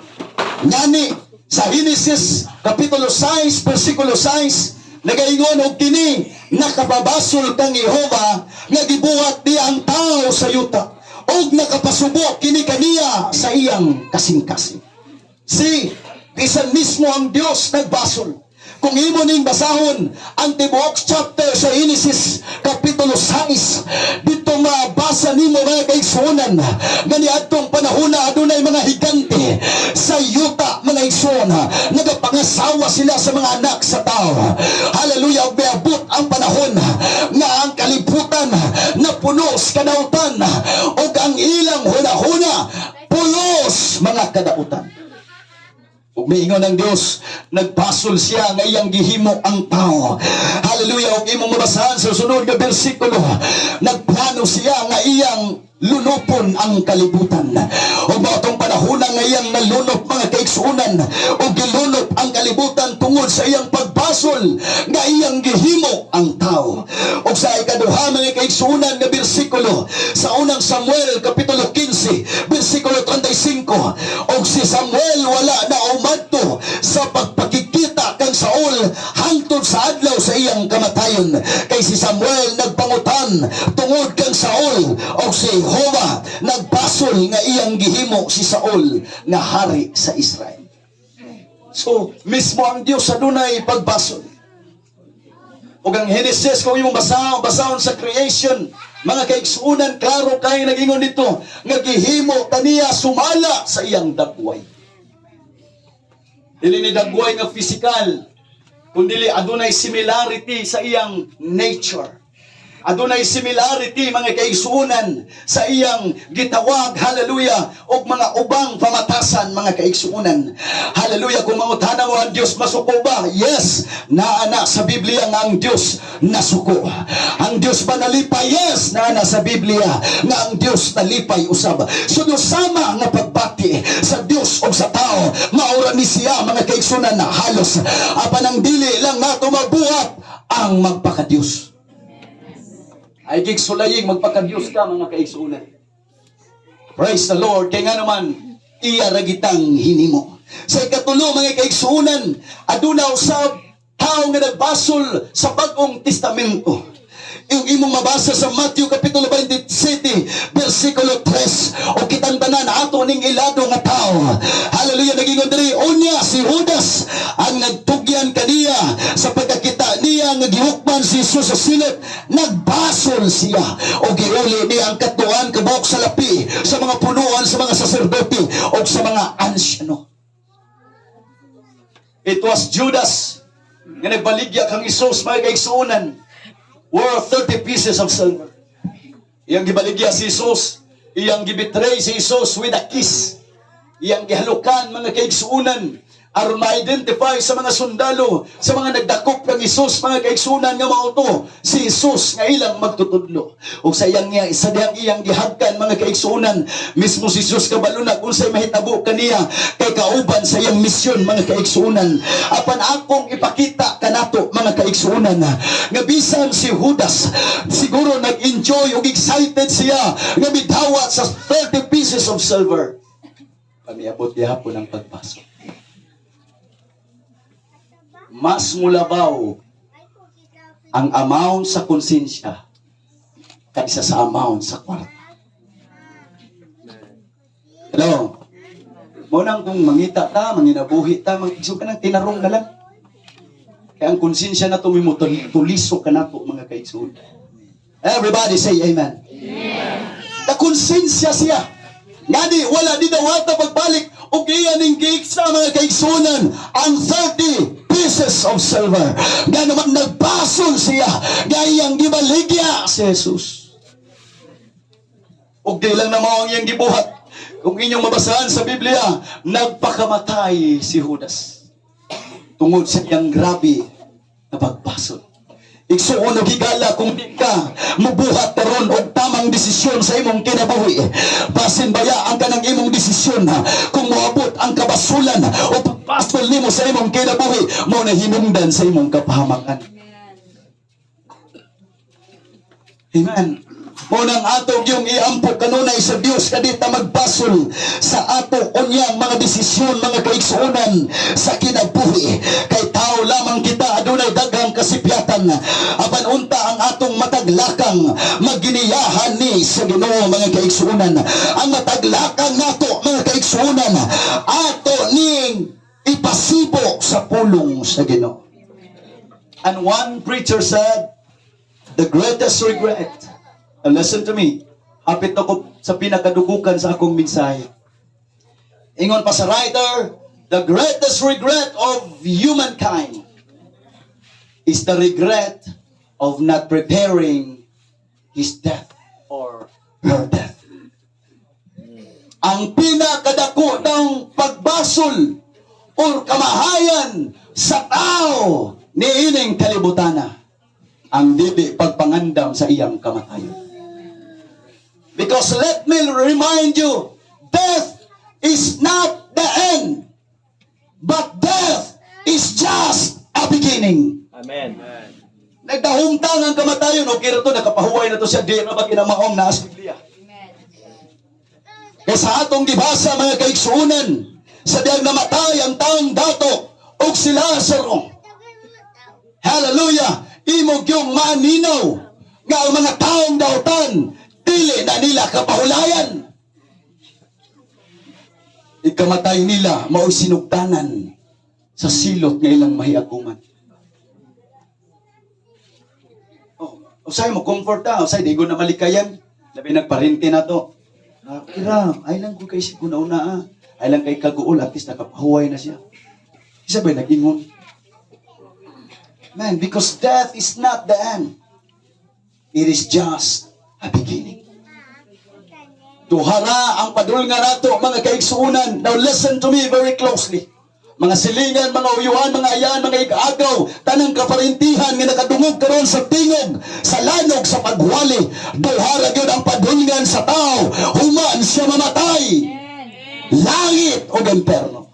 Ngani sa Genesis kapitulo 6 bersikulo 6 nagaingon og kini nakababasol kang Jehova nga gibuhat niya ang tao sa yuta ug nakapasubo kini kaniya sa iyang kasing-kasing. Si, bisan mismo ang Dios nagbasol. Kung imo ning basahon ang tibuok chapter sa Genesis kapitulo 6, dito mabasa nimo, mga kaigsuonan, nga niadtong panahona adunay mga higante sa yuta, mga igsuon, nagapangasawa sila sa mga anak sa tao. Hallelujah, ug miabot ang panahon nga ang kalibutan napuno sa kadautan ug ang ilang hunahuna pulos mga kadautan. Ug miingon ang Dios, nagbasol siya nga iyang gihimo ang tao. Hallelujah, ug imong mabasahan sa sunod nga bersikulo, nagplano siya nga iyang Lunupon ang kalibutan. Ug mao tong panahon nga iyang nalunop, mga kaigsuonan, ug gilunop ang kalibutan tungod sa iyang pagbasol nga iyang gihimo ang tao. Ug sa ikaduha, mga kaigsuonan, nga bersikulo sa Unang Samuel kapitulo 15 bersikulo 35, og si Samuel wala na umadto sa pagpakikita kang Saul hangtod sa adlaw sa iyang kamatayon, kay si Samuel nagpangutan tungod kang Saul, og si Jehova nagbasol nga iyang gihimo si Saul nga hari sa Israel. So, mismo ang Dios adunay pagbasol. Ug ang Genesis, kung imong basahon, basahon sa creation, mga kaigsuonan, klaro kay nagingon dito nga gihimo kaniya sumala sa iyang dagway. Dili ni dagway nga physical, kundi adunay similarity sa iyang nature. Adunay similarity, mga kaigsuonan, sa iyang gitawag, hallelujah, og mga ubang pamatasan, mga kaigsuonan. Hallelujah, kung mangutana mo, ang Dios masuko ba? Yes, naa na sa Biblia nga ang Dios nasuko. Ang Dios ba nalipay? Yes, naa na sa Biblia nga ang Dios nalipay usab. So sama nga pagbati sa Dios og sa tao, maura ni siya, mga kaigsuonan, na halos. Apan ang dili lang nato mabuhat ang magpakadiyos. Ay gig sulaying magpakadiyos ka, mga kaigsuonan. Praise the Lord. Kay nga naman, iya ragitang hinimo. Sa ikatulo, mga kaigsuonan, aduna usab tao nga nagbasol sa Bagong Testamento. Yung imong mabasa sa Matthew Kapitulo 27, versikulo 3. O kitang tanan ato ning ilado nga tao. Hallelujah, nagingon diri, unya si Judas ang nagtugyan kaniya, sa pagkakita niya nga gihukman si Jesus sa silot, nagbasol siya. O giuli niya ang katuan kabuok sa lapi sa mga punuan sa mga saserdote o sa mga ansyano. It was Judas nga nagbaligya kang Isus, mga kaigsuonan, worth 30 pieces of silver. Iyang gibaligya si Jesus, iyang gibetray si Jesus with a kiss. Iyang gihalukan, mga kaigsuonan, aron ma-identify sa mga sundalo, sa mga nagdakop kang Isus, mga kaigsuonan, nga mao to si Jesus nga ilang magtutudlo. Ug sa iyang sa dihang iyang gihagkan, mga kaigsuonan, mismo si Jesus kabalo na unsay mahitabo kaniya kay kauban sa iyang misyon, mga kaigsuonan. Apan akong ipakita kanato, mga kaigsuonan, nga bisan si Judas siguro nag-enjoy ug excited siya nga midawat sa 30 pieces of silver. Pamiabot gihapon ang pagbasol. Mas mulabaw ang amount sa konsensya kaysa sa amount sa kwarta. Hello? Mao nang kung mangita ta, manginabuhi ta, mag ka ng tinarong na lang. Kaya ang konsensya na mo tuliso ka nato, mga kaigsoon. Everybody say amen. Na konsensya siya. Ngani, wala di dawata pagbalik og iya ning giiksa, mga kaigsuonan, ang 30 pieces of silver. Nga naman nagbasol siya, nga iyang gibaligya si Jesus. Og di lang na mao ang iyang gibuhat. Kung inyong mabasahan sa Biblia, nagpakamatay si Judas tungod sa iyang grabe na pagbasol. Igsuon og higala, kung di ka mubuhat karon og tamang desisyon sa imong kinabuhi, basin baya ang kanang imong desisyon, kung moabot ang kabasulan o pagbasol nimo sa imong kinabuhi, mao na hinungdan sa imong kapahamakan. Amen. Mao nang ato yung iampo kanunay sa Dios kadita magbasol sa ato unyang mga desisyon, mga kaigsuonan, sa kinabuhi. Kay tao lamang kita, adunay daghang kasipyatan. Apan unta ang atong mataglakang maginiyahan ni sa Ginoo, mga kaigsuonan. Ang mataglakang nato, mga kaigsuonan, ato ning ipasibo sa pulong sa Ginoo. And one preacher said, "The greatest regret," and listen to me, hapit ako sa pinakadugukan sa akong mensahe. Ingon pa sa writer, "The greatest regret of humankind is the regret of not preparing his death or her death." Ang pinakadako ng pagbasol or kamahayan sa tao niining kalibutana ang dili pagpangandam sa iyang kamatayon. Because let me remind you, death is not the end, but death is just a beginning. Amen. Nagdahumtang ang kamatayon, okay ra to, nakapahuway na to siya, di na ba kinamaong naa sa Biblia. Kaya sa atong gibasa, mga kaigsuunan, sa diyang namatay ang taong dato ug si Lazaro. Hallelujah! Imo gyung maaninaw nga ang mga taong dautan dili na nila kapahulayan. Ikamatay nila mao'y sinugtanan sa silot nga ilang mahiaguman. Oh, usay mo comfort ta, usay di ko na malikayan. Labi nagparente na to. Ah, kira, ay lang ko kay siguna ah. Ay lang kay kaguol, at least nakapahuway na siya. Isa ba nag-ingon? Man, because death is not the end. It is just a beginning. Duhara ang padulngan nato, mga kaigsuunan. Now listen to me very closely. Mga silingan, mga uyuhan, mga ayan, mga igagaw, tanang kaparintihan nga nakadungog karon sa tingog, sa lanog, sa pagwali. Duhara gyud ang padulngan sa tao, human siya mamatay. Langit o imperno.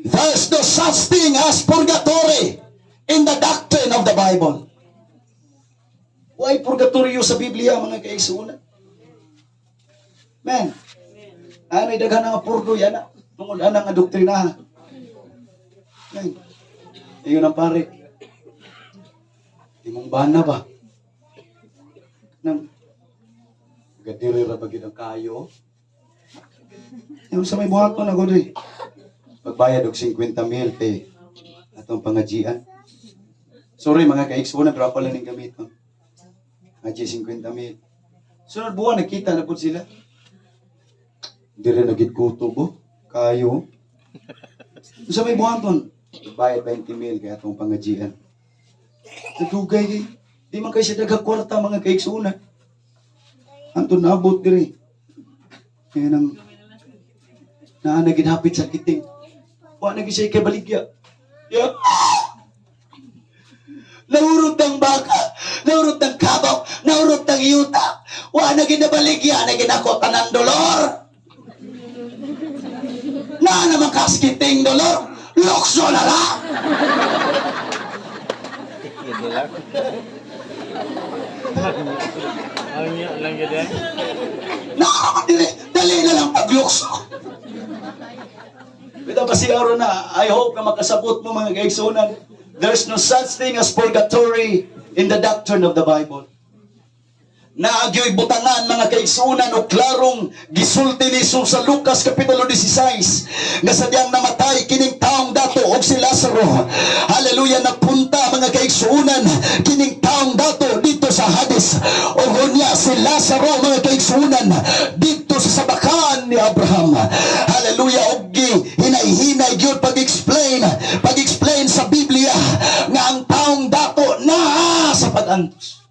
There's no such thing as purgatory in the doctrine of the Bible. Why purgatorio sa Biblia, mga kaigsuunan? Man, anay daghan nga purdo yan na. Tungod ana nga doktrina. Man, iyon ang pare. Imong bana ba? Nang gadiri ra ba gid ang kayo? Yung sa may buhaton na gud. Pagbayad og 50 mil kay atong pangajian. Sorry, mga kaigsuonan, pero ako lang ning gamiton. Ngaji 50 mil. Sunod buwan nagkita na pud sila. Dire na gid kutob oh. Kayo. Sa may buhaton, bayad 20 mil kay atong pangajian. Nagdugay kay. Di man kay siya daghang kwarta, mga kaigsuonan. Anton naabot diri. Kaya nang naa na ginhapit sa kiting. Wa na gid siya kay baligya. Yeah. Nahurot ng baka, nahurot ng kabok, nahurot ng yuta. Wa na ginabaligya, na ginako tanan dolor. Na naman kaskiting dolor, lukso na lang. Yun lang. Ang lang yun eh. Nakakaman dili, dali na lang paglukso. Bitaw ba si Aaron na, I hope na makasabot mo, mga kaigsunan. There's no such thing as purgatory in the doctrine of the Bible. Naagyo'y butangan, mga kaigsunan, o klarong gisulti ni Jesus sa Lucas Kapitulo 16 nga sa diyang namatay kining taong dato og si Lazaro. Hallelujah, napunta, mga kaigsuunan, kining taong dato dito sa Hades. O unya si Lazaro, mga kaigsuunan, dito sa sabakan ni Abraham. Hallelujah, og gi hinay-hinay gyud pag-explain sa Biblia nga ang taong dato naa sa pag-antos.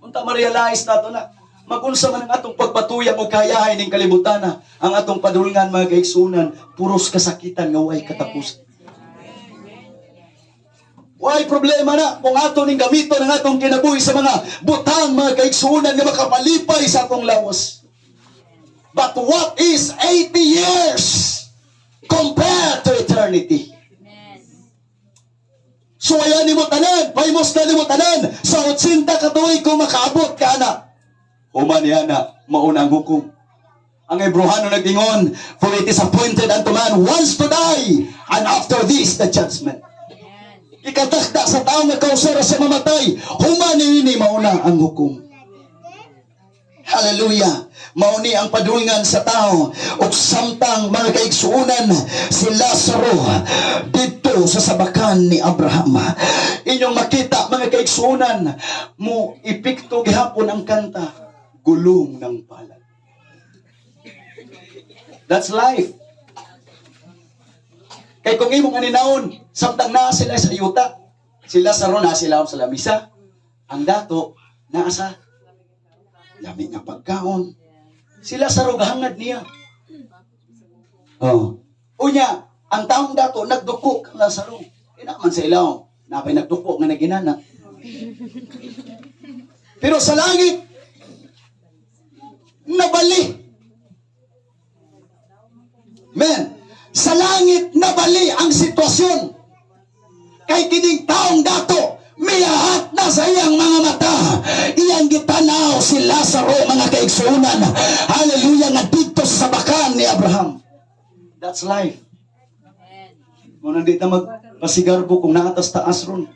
Unta ma-realize nato na magunsa man ang atong pagpatuyang o kayahay ning kalibutan na, ang atong padulngan, mga kaigsunan, puros kasakitan nga way katapusan. Way problema na kung ato ning gamiton ang atong kinabuhi sa mga butang, mga kaigsunan, nga makapalipay sa atong lawas. But what is 80 years compared to eternity? Suwayan nimo tanan, paimos na nimo tanan sa 80 ka tuig kung makaabot ka ana. Human niya na, mauna ang hukom. Ang Hebrohano nag-ingon, "For it is appointed unto man once to die, and after this, the judgment." Ikatakda sa tao nga kausara sa mamatay, human niini mauna ang hukom. Hallelujah. Mauni ang padulngan sa tao. Ug samtang, mga kaigsuunan, si Lazaro didto sa sabakan ni Abraham. Inyong makita, mga kaigsuunan, mo epekto gihapon ang kanta, "Gulong ng Palad." That's life. Kay kung imong aninawon, samtang naa sila sa yuta, si Lazaro naa sila sa lamisa, ang dato naa sa lami nga pagkaon. Si Lazaro gahangad niya. Oh. Unya, ang taong dato nagduko kang Lazaro. Ina man sa ilaw, napay nagduko nga naginana. Pero sa langit, nabali. Men, sa langit nabali ang sitwasyon. Kay kining taong dato, miyahat na sa iyang mga mata. Iyang gitanaw si Lazaro, mga kaigsuunan. Hallelujah, nga didto sa sabakan ni Abraham. That's life. Mao nang di ta magpasigarbo kung naa tas taas ron.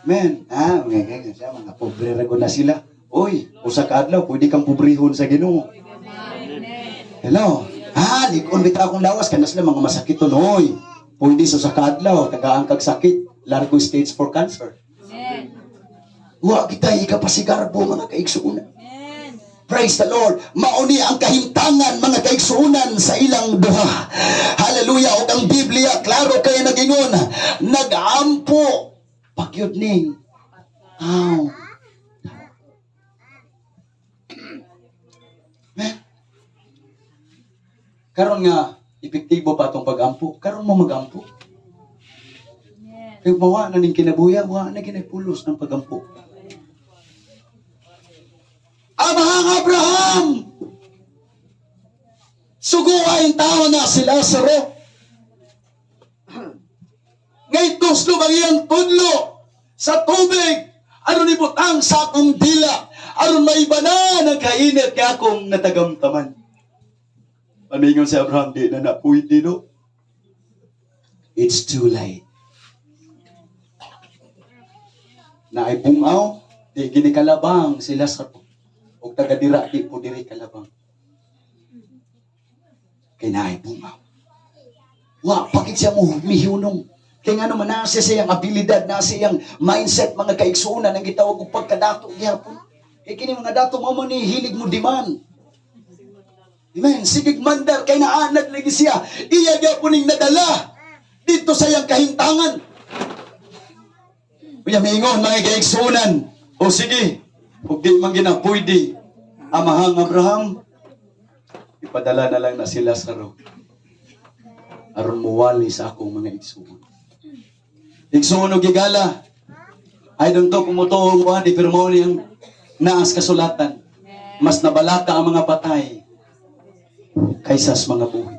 Men, mga ganyan siya, mga pobre ra na sila. Uy, usa ka adlaw, pwede kang pobrehon sa Ginoo. Hello? Lig-on bitaw akong lawas, kana sila mga masakit oy. Pwede sa usa ka adlaw, tagaan kag sakit, largo stage 4 cancer. Wa kita ikapasigarbo, mga kaigsuonan. Praise the Lord. Mao ni ang kahimtangan, mga kaigsuonan, sa ilang duha. Hallelujah. Ug ang Biblia klaro kay nagingon, nag-ampo pagyud ning tao. Men, karon nga epektibo pa atong pag-ampo, karon mo mag-ampo. Kay mawa na ning kinabuya, wa na kinapulos ng pag-ampo. Amahang Abraham! Suguay tao na si Lazaro. Ngay tuslo ang iyang tudlo sa tubig aron ibutang sa akong dila aron maibanan ang kainit nga akong natagamtaman. Pamingon si Abraham, "Di na na pwede, no? It's too late." Naay bungaw, di gini kalabang si Lazaro. Og taga dira di po diri kalabang. Kay naay bungaw. Wa pakit siya mo mihunong. Kay ngano man nasa siyang abilidad, nasa iyang mindset, mga kaigsuonan, ang gitawag og pagkadato gihapon. Kay kini mga dato mao man ni hilig mo demand. Amen. Sige mandar kay naanad lagi siya. Iya gyapon ning nadala dito sa iyang kahimtangan. Unya miingon, mga kaigsuonan, "O sige, ug di man gina pwede, Amahang Abraham, ipadala na lang na si Lazaro aron muwali sa akong mga igsuon." Igsuon og higala. I don't know kung motuo mo ani, pero mao ni ang naas kasulatan. Mas nabalaka ang mga patay kaysa sa mga buhi.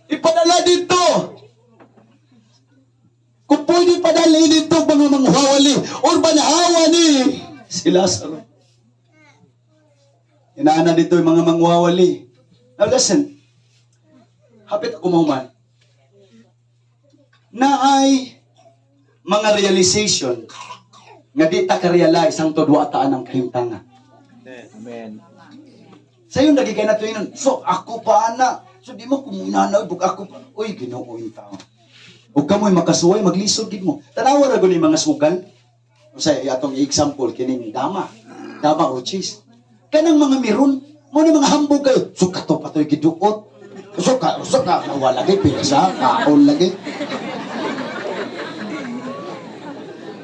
Ipadala dito. Kung pwede padala dito mga mangwawali or banhawa ni si Lazaro. Inaana dito yung mga mangwawali. Now listen. Hapit ako mahuman. Naay mga realization nga di ta ka-realize hangtod wa taan ang kahimtanga. Amen. Sayon lagi kay nato yun. So ako pa ana. So di mo kumunana bug ako pa. Uy, Ginoo yung tao. Ug kamoy makasuway, maglisod gid mo. Tanawa ra gud ni mga sugal. Usa atong example kining dama. Dama or cheese. Kanang mga miron, mo ni mga hambog kayo. So kato pa to'y giduot. So ka wala lagi pizza, kaon lagi.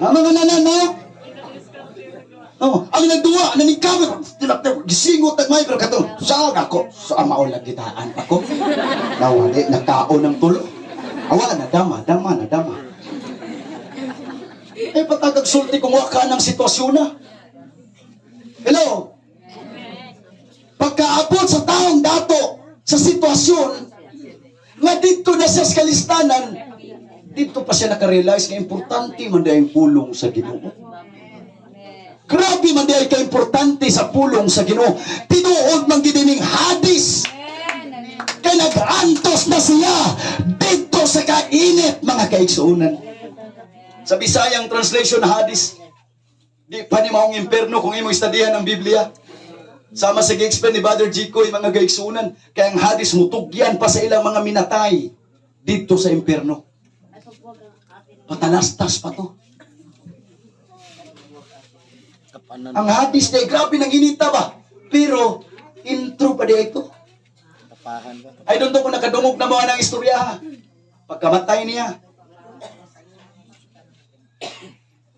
Ang mga nananaw. Oh, ang nagduwa, nanikawit, tilak gisingot ang may, pero kato, sa ako, sa mao lagi daan ako. Nawali, nakaon ng tulo. Awa na, dama, dama na, dama. Eh, patagag sulti kung waka ng sitwasyon na. Hello? Pagkaabot sa taong dato, sa sitwasyon, nga dito na siya sa kalistanan, dito pa siya nakarealize nga importante man ang pulong sa Ginoo. Grabe man diay ka-importante sa pulong sa Ginoo. Tinuod man gid ning Hades. Kay nag-antos na siya dito sa kainit, mga kaigsuonan. Sa Bisayang translation, Hades, di pa ni maong imperno kung imong istadihan ang Biblia. Sama sa gi-explain ni Brother Jico, yung mga kaigsuonan, kaya ang Hades mutugyan pa sa ilang mga minatay dito sa imperno. Patalastas pa to. Kapanan. Ang Hades day, grabe nang inita ba? Pero, intro pa di ito. Kapahan ba? I don't know kung nakadungog na mga ng istorya ha. Pagkamatay niya.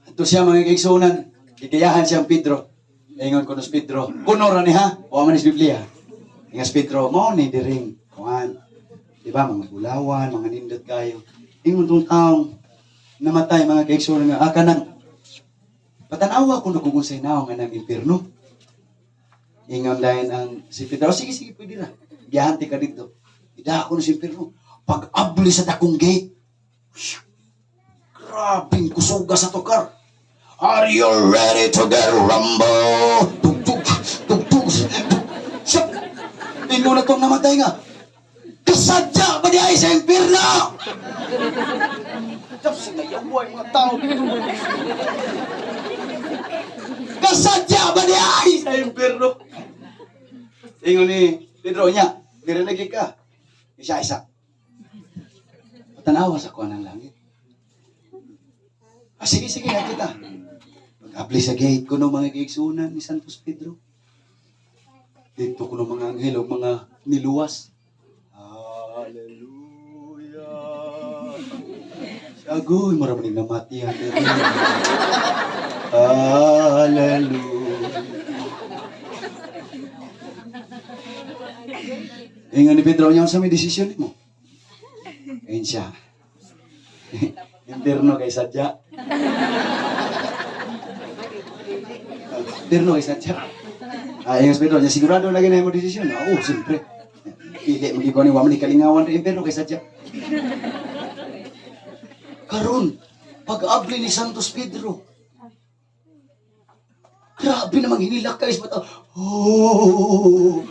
Ito siya, mga kaigsuonan. Gigayahan siyang Pedro. Ingon ko si Pedro. Kuno ra ni ha. Wa man is Biblia. Ingas Pedro, mo ni diring kuan. Di ba mga bulawan, mga nindot kayo. Ingon tong taong namatay, mga kaigsuonan, nga kanang patanaw Patanawa ko kung unsay naong anang impierno. Ingon dayon ang si Pedro, "Oh, sige, sige, pwede ra. Giyahan ka dito." Ida ako na sa impierno. Pag abli sa dakong gate, grabing kusuga sa tukar. "Are you ready to get rumble?" Tug, tug, tug, tug, tug. Siya, ingon na tong namatay nga, "Kasadya ba diay sa impierno?" Tapos sinayaway mga tao dito. "Kasadya ba diay sa impierno?" Ingon ni Pedro niya, "Diri lagi ka." Isa isa. "Patanawa sa kuha ng langit." "Ah, sige, sige, kita." Pag-abli sa gate ko ng mga kaigsunan ni Santos Pedro. Dito ko ng mga anghel o mga niluwas. "Hallelujah." Agoy, marami namatihan. "Hallelujah." Ingon ni Pedro niya, "Sa may desisyon mo?" Ayun siya. "Impierno kay sadya. Impierno kay sadya." Ah, ingon si Pedro niya, "Sigurado lagi na mo desisyon?" "Oo, siyempre. Dili magigwa ni wa man ni kalingawan rin, impierno kay sadya." Karon, pag-abli ni Santos Pedro, grabe namang hinilakay sa mata. Oh,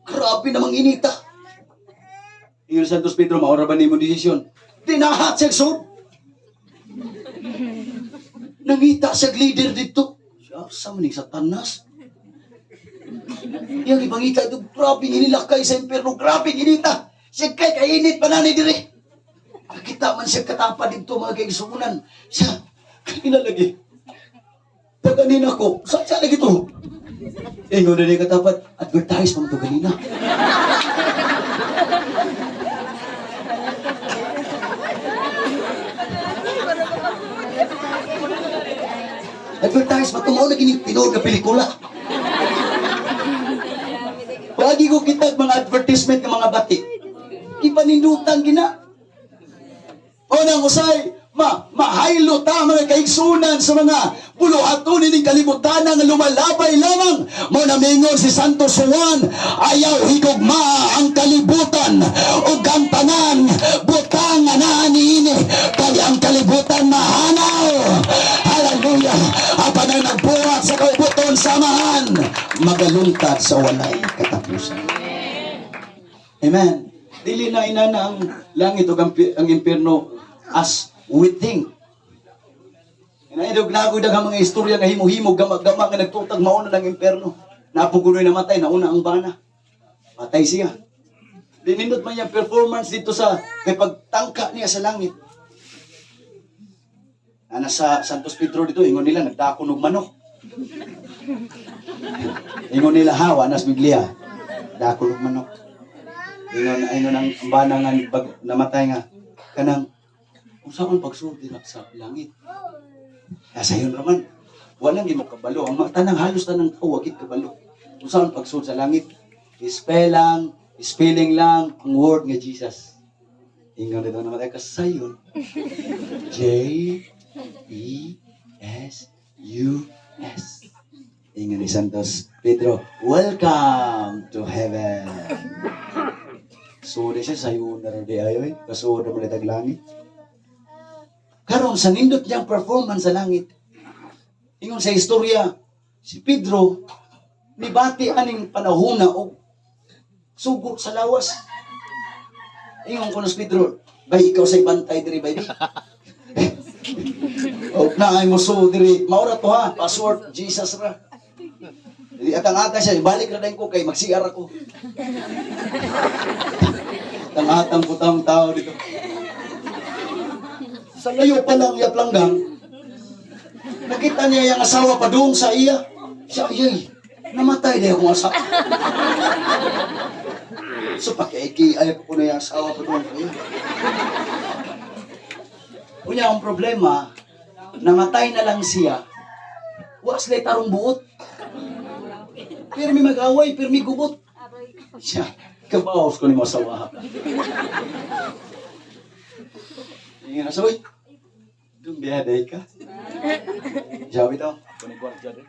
grabe namang inita. Ingon Santos Pedro, "Maura ba nimo desisyon?" Dinahat siya sud. Nangita siya leader dito. Siya, sa maning Satanas. Yang ipangita ito, grabe hinilakay sa impierno, grabe inita. Siya kay kainit pa na ni diri. Nakita man siya katapa dito, mga kaigsuunan. Siya, kanina lagi. Pag kanina ko, saan siya lagi to? Ingon na ni katapat, "Advertise pa mo to kanina. Advertise pa to, mao na kining tinuod na pelikula." Lagi ko kita mga advertisement ng mga bati. Ipanindutan gina. O nang usay, mahaylo ta, mga kaigsunan, sa mga buluhaton ning kalibutan nga lumalabay lamang. Mo namingon si Santo Juan, "Ayaw higugma ang kalibutan ug ang tanan butang nga naa niini, kay ang kalibutan mahanaw." Hallelujah! Apan ang nagbuhat sa kaubuton sa Amahan magaluntad sa walay katapusan. Amen. Dili na inana ang langit ug ang impierno as we think. Inaidog na ako daghang mga istorya nga himo-himo, gama-gama nga nagtutag mauna ng impierno. Napugunoy namatay, nauna ang bana. Patay siya. Dinindot man niya performance dito sa kay pagtangka niya sa langit. Ana sa Santos Pedro dito, ingon nila nagdakon og manok. Ingon nila ha, wa nas Biblia. Dakon og manok. Ingon ang bana nga pag namatay nga kanang unsaon pagsulod dira sa langit. Nasa yun raman. Walang gimo kabalo. Ang mga tanang halos tanang tao wagit kabalo. Unsaon pagsulod sa langit? Spell lang, spelling lang ang word nga Jesus. Ingon dito namatay ka sayon. JESUS. Ingon ni Santos Pedro, "Welcome to heaven." So, di siya sayo na rin di ayo eh. Kasuod na malitag langit. Karon sa nindot niyang performance sa langit, ingon sa istorya, si Pedro, nibati aning panahona og sugo sa lawas. Ingon ko na si Pedro, "Bay, ikaw sa bantay diri, baby. O na ay mo so diri, maura to ha, password Jesus ra." Di atang ata siya, balik ra dayon ko kay mag-CR ako. Tang-atang putang tao dito. Sa layo pa lang yaplanggang, nakita niya yung asawa padung sa iya. Siya, "Ayay, namatay na akong asawa." So pakiiki, ay ko na yung asawa padung sa iya. Unya ang problema, namatay na lang siya, wa sila tarong buot. Pirmi mag-away, pirmi gubot. Siya, "Kabaos ko ni mo asawa." Ingon na, "Uy, dumbiyaday ka." Sabi to, ako ni gwardiya din.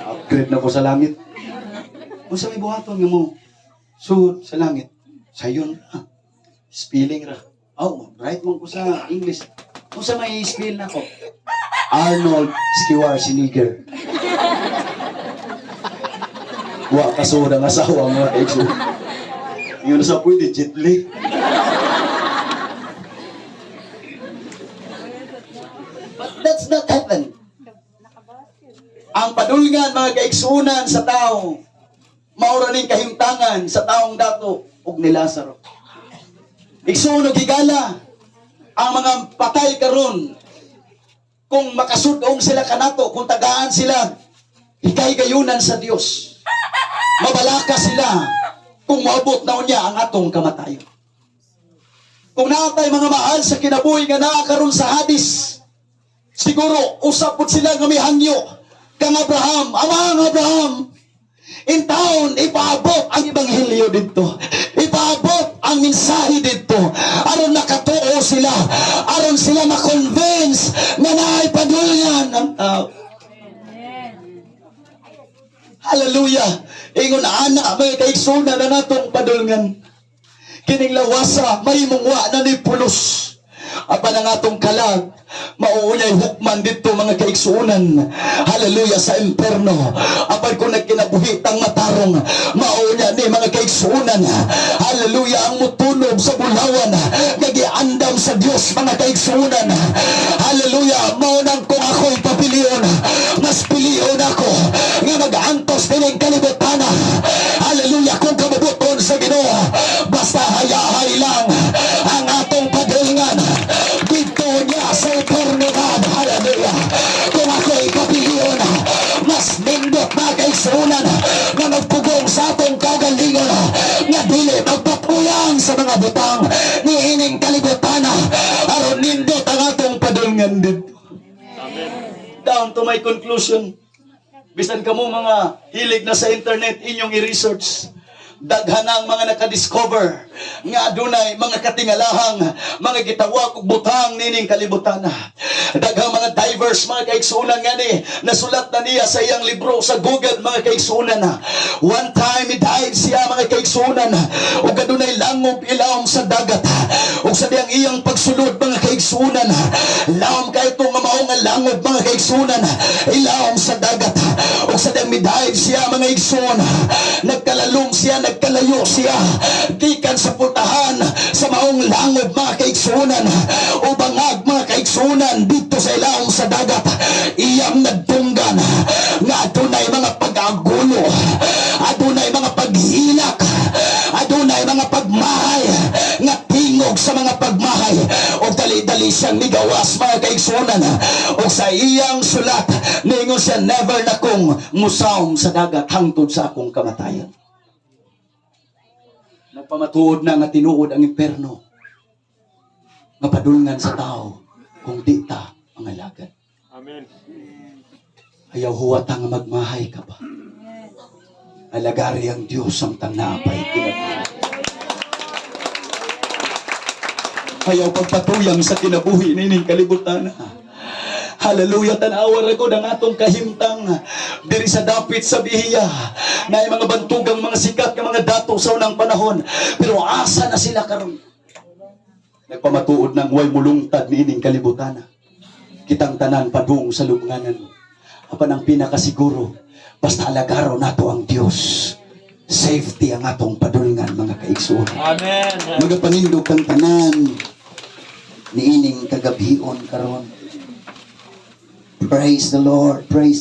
Upgrade na ko sa langit. Unsa may buhaton nga mo sud sa langit? Sayon ra. Spelling ra. Oh, right mo ko sa English. Unsa may spell nako? Arnold Schwarzenegger. Wa kaso ang asawa mo ex. Yun sa pwede Jet Li. But that's not heaven. Ang padulngan, mga kaigsunan, sa tao, maura ning kahimtangan sa taong dato ug ni Lazaro. Igsuon og higala, ang mga patay karon, kung makasudong sila kanato, kung tagaan sila hikay-gayunan sa Dios, mabalaka sila kung maabot na unya ang atong kamatayon. Kung naatay mga mahal sa kinabuhi nga naa karon sa Hades, siguro usap pud sila nga mihangyo kang Abraham, "Amang Abraham, in town, ipaabot ang ebanghelyo dito. Ipaabot ang mensahe dito. Aron nakatuo sila. Aron sila ma-convince nga naay padulngan ang tao." Hallelujah! Ingon ana, mga kaigsunan, na natong padulngan. Kining lawasa, mahimong wa na ni pulos. Apan ang atong kalag, mauunyay hukman dito, mga kaigsuunan. Hallelujah, sa imperno. Apan kung nagkinabuhi tang matarong, mauunya ni, mga kaigsuunan. Hallelujah, ang mutunob sa bulawan, nagiandam sa Dios, mga kaigsuunan. Hallelujah, maunang kung ako'y papilion, mas pilion ako nga mag-antos dining kalibutan. Hallelujah, kung kabubuton sa Ginoo, basta hayahay lang ang atong padulngan dito niya sa eternidad. Hallelujah. Kung ako'y papilion, mas nindot na kaigsunan nga magpugong sa atong kagalingon nga dili magpapuyang sa mga butang ni ining kalibutan aron nindot ang atong padulngan dito. Down to my conclusion. Bisan kamo mga hilig na sa internet, inyong i-research. Daghan ang mga nakadiscover nga adunay mga katingalahang mga gitawag og butang nining kalibutan. Daghang mga divers, mga kaigsunan, nga ni nasulat na niya sa iyang libro sa Google, mga kaigsunan. One time dive siya, mga kaigsunan, ug adunay langob ilawom sa dagat. Ug sa diyang iyang pagsulod, mga kaigsunan, lawom kay ito nga mao nga langob, mga kaigsunan, ilawom sa dagat. Ug sa diyang midive siya, mga igsoon, nagkalalom siya, nagkalayo siya gikan sa pultahan sa maong langob, mga kaigsunan. O bangag, mga kaigsunan, dito sa ilawom sa dagat, iyang nagtunggan nga adunay mga pag-agulo, adunay mga paghilak, adunay mga pagmahay nga tingog sa mga pagmahay. O dali-dali siyang nigawas, mga kaigsunan, o sa iyang sulat ningon siya, "Never na kong musawom sa dagat hangtod sa akong kamatayan." Nagpamatuod na nga tinuod ang imperno nga padulngan sa tao kung di ta mangalagad. Amen. Ayaw huwata nga magmahay ka pa. Alagari ang Diyos samtang naapay kinabuhi. Ayaw pagpatuyang sa kinabuhi nining kalibutan. Hallelujah, tanawa ra gud ang atong kahimtang diri sa dapit sa Bihiya. Na mga bantugang mga sikat nga mga dato sa unang panahon. Pero asa na sila karon? Nagpamatuod ng way mulungtad niining kalibutan. Kitang tanan padung sa lubnganan. Apan ang pinakasiguro, basta alagaro nato ang Dios. Safety ang atong padulngan, mga kaigsuon. Amen. Magapanindog kang tanan niining kagabhion karon. Praise the Lord. Praise